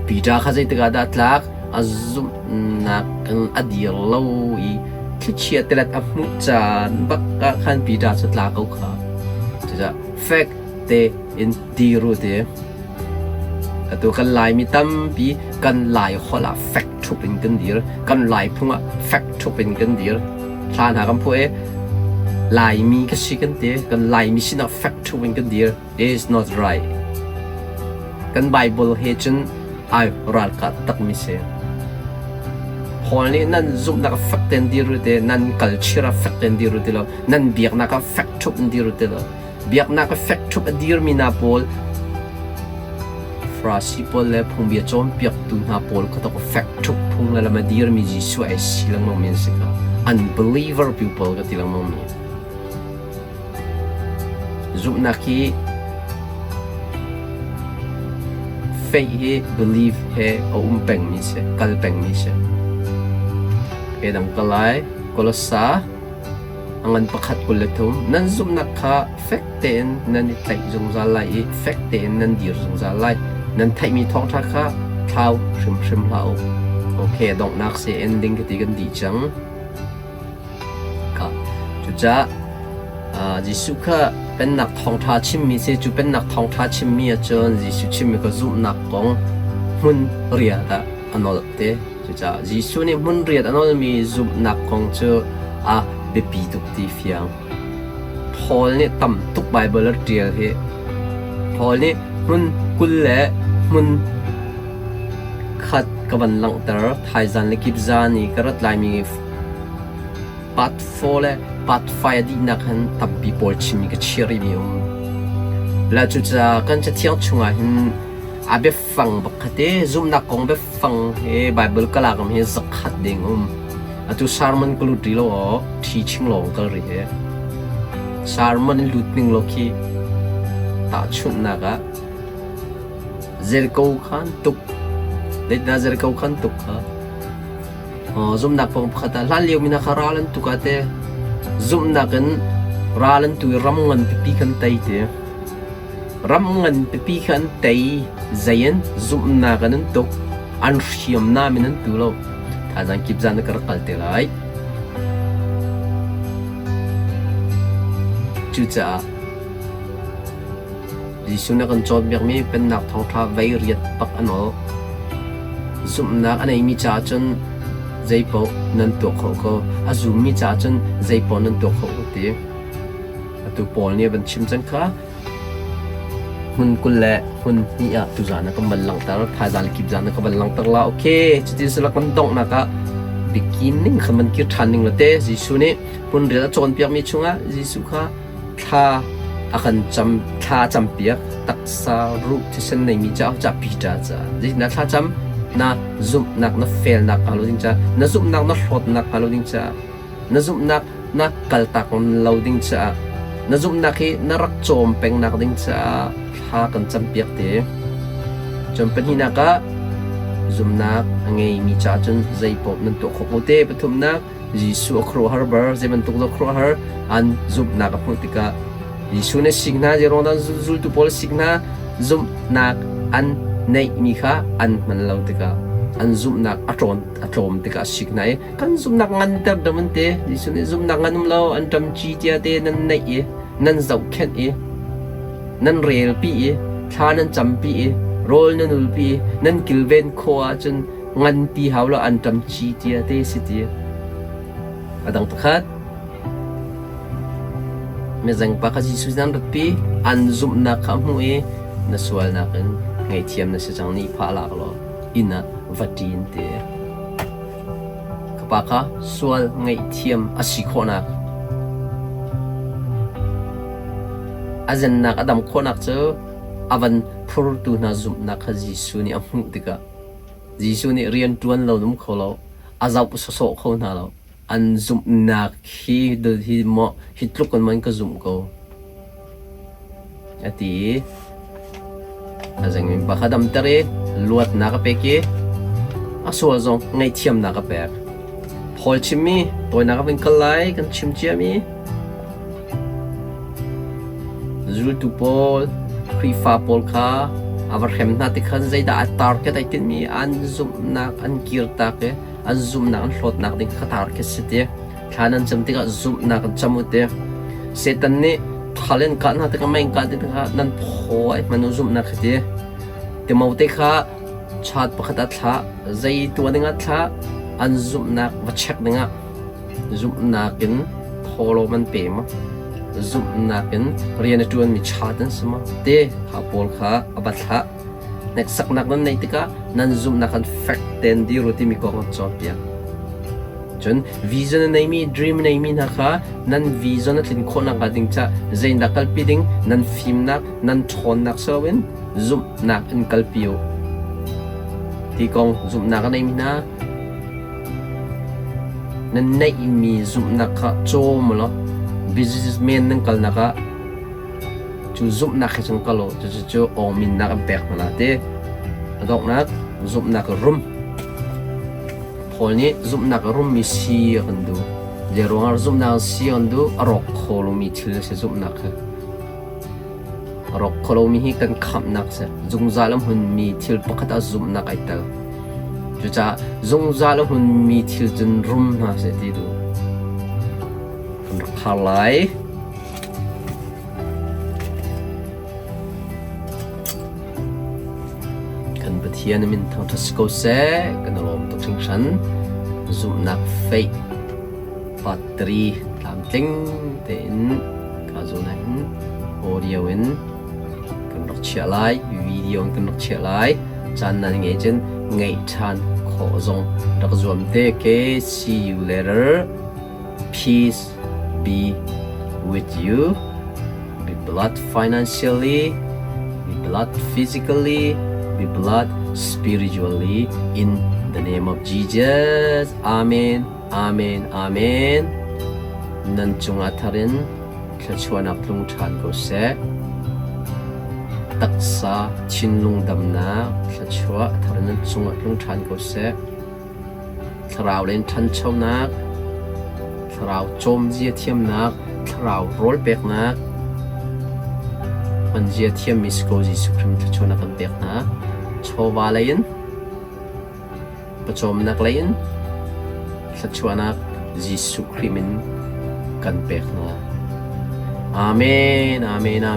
Peter kha zeitik ah dah a tlak? A zumhnak in a dir lo i thlichia tilet a hmuh caan bak ah khan Peter cu tla ko kha. Cucaah fek tein dir u ti. Atu kan Laimi tampi kan Lai holh ah fek ṭhup in kan dir. Kan Lai phung ah fek ṭhup in kan dir. Hla hna kan phuah i Laimi ka si kan ti. Kan Laimi sinah fek ṭhup in kan dir. Is not right. Kan Bible he cun ai ralkah takmi si. Paul nih nan zumhnak ah fek tein dir u ti, nan culture ah fek tein dir u ti lo, nan biaknak ah fek ṭhup in dir u ti lo. Biaknak ah fek ṭhup a dirmi hna pawl Farasi pawl le phungbia cawnpiaktu hna pawl kha tok fek ṭhup phung le lam a dirmi Jesuh ai si lengmang mi an si kha. Unbeliever people ka ti lengmang mi. Zumhnak hi faith hi belief he a um pengmi si, kal pengmi si. Ke dang ka lai, Kolosa a ngan pakhat 23 nan zumhnak kha fek tein nan i tlaih zungzal lai i fek tein nan dir zungzal lai. Nan theihmi thawngṭha kha thlau hrimhrim hlah u. Okay, donghnak si ending ka ti kan dih cang. Cucaah Jesuh kha Pennak thawngṭha chimmi si. Cu Pennak thawngṭha chimmi ahcun Jesuh chimmi kha zumhnak kong hmun riat ah a nolh te. Cucaah Jesuh nih hmun riat a nolmi zumhnak kong cu a biapi tuk ti fiang. Paul nih tam tuk Baibal a ṭial hi. Paul nih hmun 20 le hmun khat ka van langhter. Thaizan le kipzan i ka rat laimi Part 4 le part 5 a dihnak hin tampi pawl chimmi ka chia rihmi a um. Le cucaah kan cathiang chungah hin a biafang pakhat i zumhnak kong biafang hi Bible ka lakam hi zakhat ding um. Atu sermon ka lut rih lo aw, teaching lawng kal rih hi. Sermon in lut ning lo khi tahchunhnak ah Jericho khan tuk, Zeitindah Jericho khan tuk kha Zumhnak kong pakhat ah hlanlio mi hna kha ral an tuk ah teh zumhnak in ral an tu i ram ngan pipi kha an tei ti. Ram ngan pipi kha an tei zei in zumhnak in an tuk an hriamnam in an tu lo. Thazaang kip zan ka rak kal te lai. Cucaah Jesuh nih a kan cawnpiakmi Pennak thawngṭha vei riat bak a nawl. Zumhnak a neimi caah cun zeipaoh nan tuah khawh ko. A zummi caah cun zeipaoh nan tuah khawh ko ti. Atu Paul nih a van chim cang kha hmun 20 le hmun hnih ah tuzaan ah kan van langhter, thaizaan le kipzaan ah ka van langhter la. Okay, cutin sila kan donghnak ah beginning kha man kir ṭhan ning la te Jesuh nih hmun riat a cawnpiakmi chungah Jesuh kha thla a kan cam thla campiak taksa ruh thisen neimi caah ca Peter ca zeitindah thla cam na zumhnak na felnak hnga lo ding ca na zumhnak na hlawtnak hnga lo ding ca na zumhnak na kaltak lo ding caah na zumhnak hi na rak cawm pengnak ding caah thla kan campiak te cun pahnihnak ah zumhnak a ngeimi caah cun zeipaoh nan tuah khawh ko te pathumnak Jesuh a khuaruahhar bar zei bantuk dah khuaruahhar an zumhnak a hmuh tikah Jesuh nih sik hna zeiruang dah zultu pawl sik hna zumhnak an neihmi kha an hman lo tikah an zumhnak a ṭawn a tlawm tikah sik hna i kan zumhnak nganter dam an ti Jesuh nih zumhnak ngan um lo an ṭam ci tia te nan neih i nan zohkhenh i nan relpi i thla nan campi i rawl nan ulpi i nan kilven khawh ahcun ngan ti hau lo an ṭam ci tia te si ti. A dang pakhat mizengpa kha Jesuh sin an ratpi an zumhnak kha a hmuh i na sualnak in ngaihthiam na si cang nih phah lak law inn ah va ṭin ti. Ka pa kha sual ngaihthiam a si khawhnak a zennak a dam khawhnak cu a van phurtu hna zumhnak kha Jesuh nih a hmuh tikah Jesuh nih rian ṭuan lo um kho lo, a zoh sawsawh kho hna lo. An zumhnak hi hi maw hi tluk in man ka zumh ko a ti i a zengmi pa kha damter i luatnak a pek i a sual zong ngaihthiamnak a pek. Paul chimmi tawinak a vun kal lai kan chim ciami Zultu pawl, Khrihfa pawl kha a va hrem hna tik khan zeidah a target ai tinhmi an zumhnak an kirtak i an zumhnak an hlawtnak ding kha target si ti. Thla nan cam tikah zumhnak an cam u ti. Satan nih thal in kah hna tikah mei in kah tikah nan phaw ai hman u zumhnak khi ti. Timote kha chat pakhat ah thlah, zei tuah dingah thlah, an zumhnak va check dingah Zumhnak in thawhlawm an pe maw? Zumhnak in rian a ṭuanmi chat an si maw? Te kha pawl kha a va thlah. Hneksaknak nan neih tikah nan zumhnak an fek tein dir u timi kong an cawnpiak. Cun vision a neimi, dream a neimi hna kha nan vision a tlin khawh nakhnga ding caah zeidah kalpi ding nan fimnak, nan ṭhawnnak si loin zumhnak in kalpi u. Ti kong zumhnak a neimi hna nan neihmi zumhnak kha cawm ulaw businessman nan kalnak ah cu zumhnak he cun kal u. Cucu cu awngminnak an pek hna la ti. A donghnak zumhnak rum. Paul nih zumhnak a rummi si a kan duh. Zeiruangah zumhnak si a kan duh? A rawk kho lomi thil a si zumhnak hi. A rawk kho lomi hi kan khamhnak a si. Zungzal a hmunmi thil pakhat ah zumhnak ai tel. Cucaah zungzal a hmunmi thil cun rum hna seh ti duh. Kan rak khar lai. Kan Pathian a min thangṭhat si ko seh, kan i lawm tuk hringhran. Zumhnak faith part 3 tlamtling tein ka zawn ah hin audio in kan rak chiah lai, video in kan rak chiah lai. Caan nan ngeih cun ngaih ṭhan khawh zong rak zuam te. Okay, see you later. Peace be with you. Be blessed financially, be blessed physically, be blessed spiritually in the name of Jesus. Amen. Amen. Amen. Nan cungah tharin thluachuahnak tlung ṭhan ko seh. Taksa thinlung damnak thluachuah thar nan cungah tlung ṭhan ko seh. Thlarau len ṭhanchonak, thlarau cawmzia thiamnak, thlarau rawl peknak, hmanzia thiammi si ko Jesuh Khrih thluachuahnak kan pek hna. Chawva lei in, pawcawmnak lei in thluachuahnak Jesuh Khrih min kan pek hna. Amen. Amen. Amen.